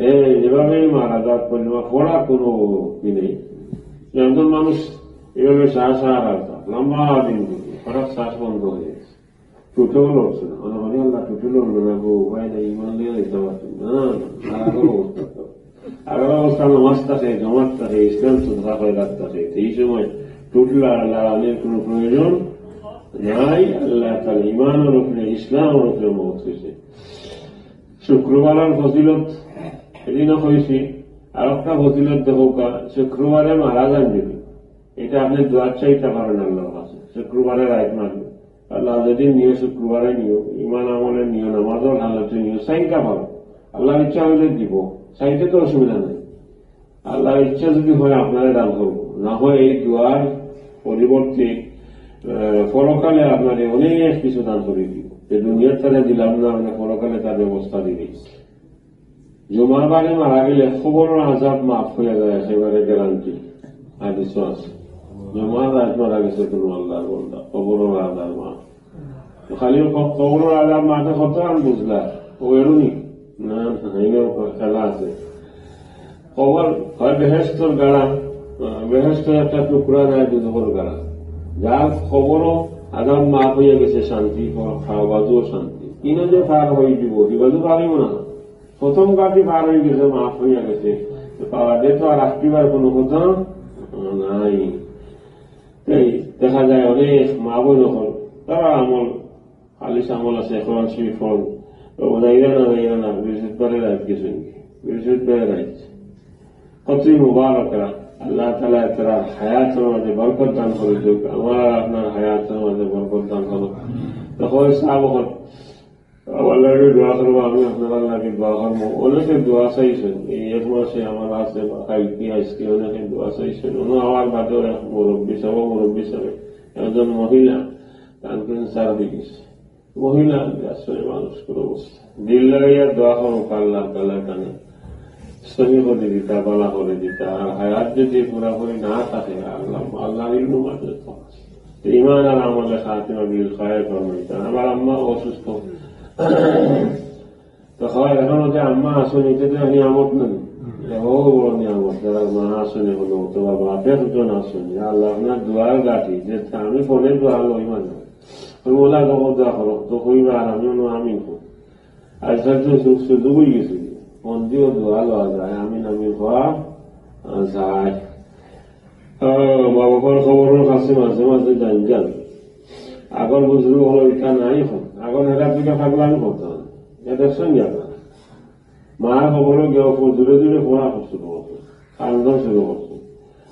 এ, যেভাবে মারা যাক, কলিমা পড়া কোনো কি নেই। একজন মানুষ এভাবে সারা সারা রাত, লম্বা দিন ধরে, হঠাৎ শ্বাস বন্ধ হয়ে গেছে। টুটেও লড়ছে না। মানে, মানে, আল্লাহ টুটে লড়লো না গো, উপায় নাই, ইমান লইয়া দিতে পারছেন না। না, না, না, আরো অবস্থা তো। আরো অবস্থা নমাজ থাকে, জমাত থাকে, ইসলাম সদকা খয়রাত থাকে। তো এই সময় টুটলা, লড়ানির কোনো প্রয়োজন নাই। আল্লাহ তাআলা ইমানের উপরে, ইসলামের উপরে মউত হইছে। শুক্রবারের ফজিলত এদিনও কইছি, আর একটা ফজিলত দেখো কা, শুক্রবারে মারা যান যদি, এটা আপনি দোয়া চাইতে পারেন আল্লাহর কাছে। শুক্রবারে রাইত মারবে, আল্লাহ যদি নিয়ে শুক্রবারে নিও, ইমান আমলে নিও, নামাজর হালতে নিও, চাইতে পারো, আল্লাহর ইচ্ছা হইলে দিব, চাইতে তো অসুবিধা নেই। আল্লাহর ইচ্ছা যদি হয় আপনারে দান করবো, না হয় এই দোয়ার পরিবর্তে, আহ, পরকালে আপনারে অনেক কিছু দান করে দিব। যে দুনিয়ার তারা দিলাম না, আমরা পরকালে তার ব্যবস্থা দিবি। জুমাবারে মারা গেলে কবরর আযাব মাফ হয়ে যায়, একেবারে গ্যারান্টি। হাদিসও আছে, জুমার রাত মারা গেছে কোনো আল্লাহর বন্দা, কবরর আযাব মাফ। তো খালি ক-, কবরর আযাব মাফে কত আন বুঝলা? ও এরুনি? না, না, এরও খেলা আছে। কবর হয় বেহেশতর গাড়া, আহ, বেহেশতর একটা টুকরা যায় দুজখর গাড়া। যার কবরও আযাব মাফ হইয়া গেছে, শান্তি, খাওয়া বাজুও শান্তি। তিনও যে পার হয়ে দিব, দিবাজু পারিব না। প্রথম গাড়ি পার হয়ে গেছে, মাফ হইয়া গেছে। তো পাওয়া যায় তো আর আসবার কোনো কথা নাই। তাই দেখা যায় অনেক মা বোন যখন তারা আমল, খালিস আমল আছে, কোরআন শরীফ পড়েন, তো যাইরা না, যাইরা না, বৃহস্পতিবারে রাইত গেছেন, বৃহস্পতিবারে রাইত। কতই মুবারক এরা, আল্লাহ তাআলা তারা হায়াতের মাঝে বরকত দান করে দেউক, আমার আর আপনার হায়াতের মাঝে বরকত দান করুক। তো হয় সাহেব হন, আমার লাগে দোয়া করবো, আমি আপনার লাগে দোয়া করবো। অনেকে দোয়া চাইছেন, এই এক মাসে আমার আছে বা কালকে আজকে অনেকে দোয়া চাইছেন। অন্য আমার বাদেও এক মুরব্বী সাহেব, মুরব্বী সাহেব একজন মহিলা, তার ক্যান্সার হয়ে গেছে। মহিলা, আসলে মানুষ কোনো অবস্থা। দিল লাগাইয়া দোয়া করো, আল্লাহ তাআলা তারে সহি করে দিতা, বালা করে দিতা। আর হায়াত যদি পুরাপুরি না থাকে, আল্লাহ, আল্লাহর ইলম মাত্র তো আছে। তো ইমান আর আমলে খাতিমা বিল খায়ের ফরমাইতা। আমার আম্মা অসুস্থ। তো হয়, এখন ওই যে আম্মা আছইন, এটা তো নিয়ামত নায়। এটা বড় বড় নিয়ামত। যারা মা আছইন এখনো, অথবা বাপ একজন আছইন, আল্লাহ আপনার দুয়ার গাটি, যে আমি ফোনে দোয়া লই মানে। ওই ওলা দোয়া দোয়া করো, তো কইবা আর আমি অনো আমিন কই। আজকাল তো সু-, সুযোগ হয়ে গেছে। ফোন দিয়েও দোয়া লওয়া যায়, আমিন আমিন কওয়া, আহ, যায়। আহ, বাবা মার খবর কাছে মাঝে মাঝে যাই যান। আগর বুজুর্গ হলো এটা নাই এখন। আগর হেরা দুইটা পাগলামি করতাম। এটা দেখছেন কি আপনারা? মার খবরও গিয়ে জোরে জোরে পড়া করছে, কান্দন শুরু করছে।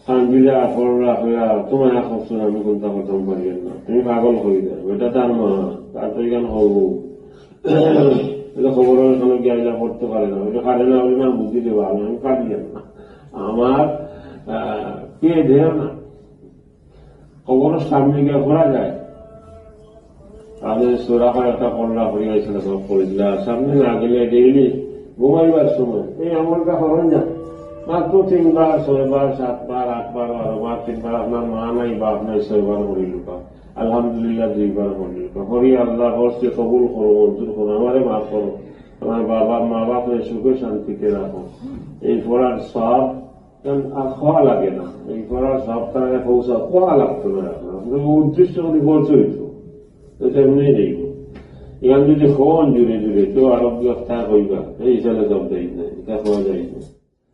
কান্দিলে আর পড়া হইয়া তোমার এক অবসর আমি কোনটা করতাম পারি না। তুমি পাগল হয়ে যাবে। এটা তার মা, তার তো এখানে হবো। এটা খবর অনেক সময় গিয়া আইলা পড়তে পারে না। ওটা পারে না, ওটা না বুঝি দেবো, আমি, আমি পারি না। আমার, আহ, কে দেয় না। খবরের সামনে গিয়া পড়া যায়। তাহলে সুরা হয় একটা পড়লা হয়ে গেছিল, সব পড়েছিল। আর সামনে না গেলে ডেইলি ঘুমাইবার সময় এই আমলটা করেন না। মাত্র তিনবার, ছয়বার, সাতবার, আটবার, বারোবার, তিনবার, আপনার মা নাই, বাপ নাই, ছয়বার পড়িল। আলহামদুলিল্লাহ দুইবার পড়িল। পড়ি আল্লাহ বলছে, "কবুল করো, মঞ্জুর করো, আমারে মাফ করো, আমার বাবা মা বাপরে সুখে শান্তিতে রাখো।" এই পড়ার সব, কারণ আর খাওয়া লাগে না, এই পড়ার সব তারা পৌঁছা খাওয়া লাগতো না। এখন আপনার উদ্দেশ্য যদি পৌঁছইতো, তো সেমনি যাইব। এখান যদি খাওয়ান জুড়ে জুড়ে, তো আরো ব্যবস্থা হইবা, এই হিসাবে সব দেয় না, এটা খাওয়া যায় না।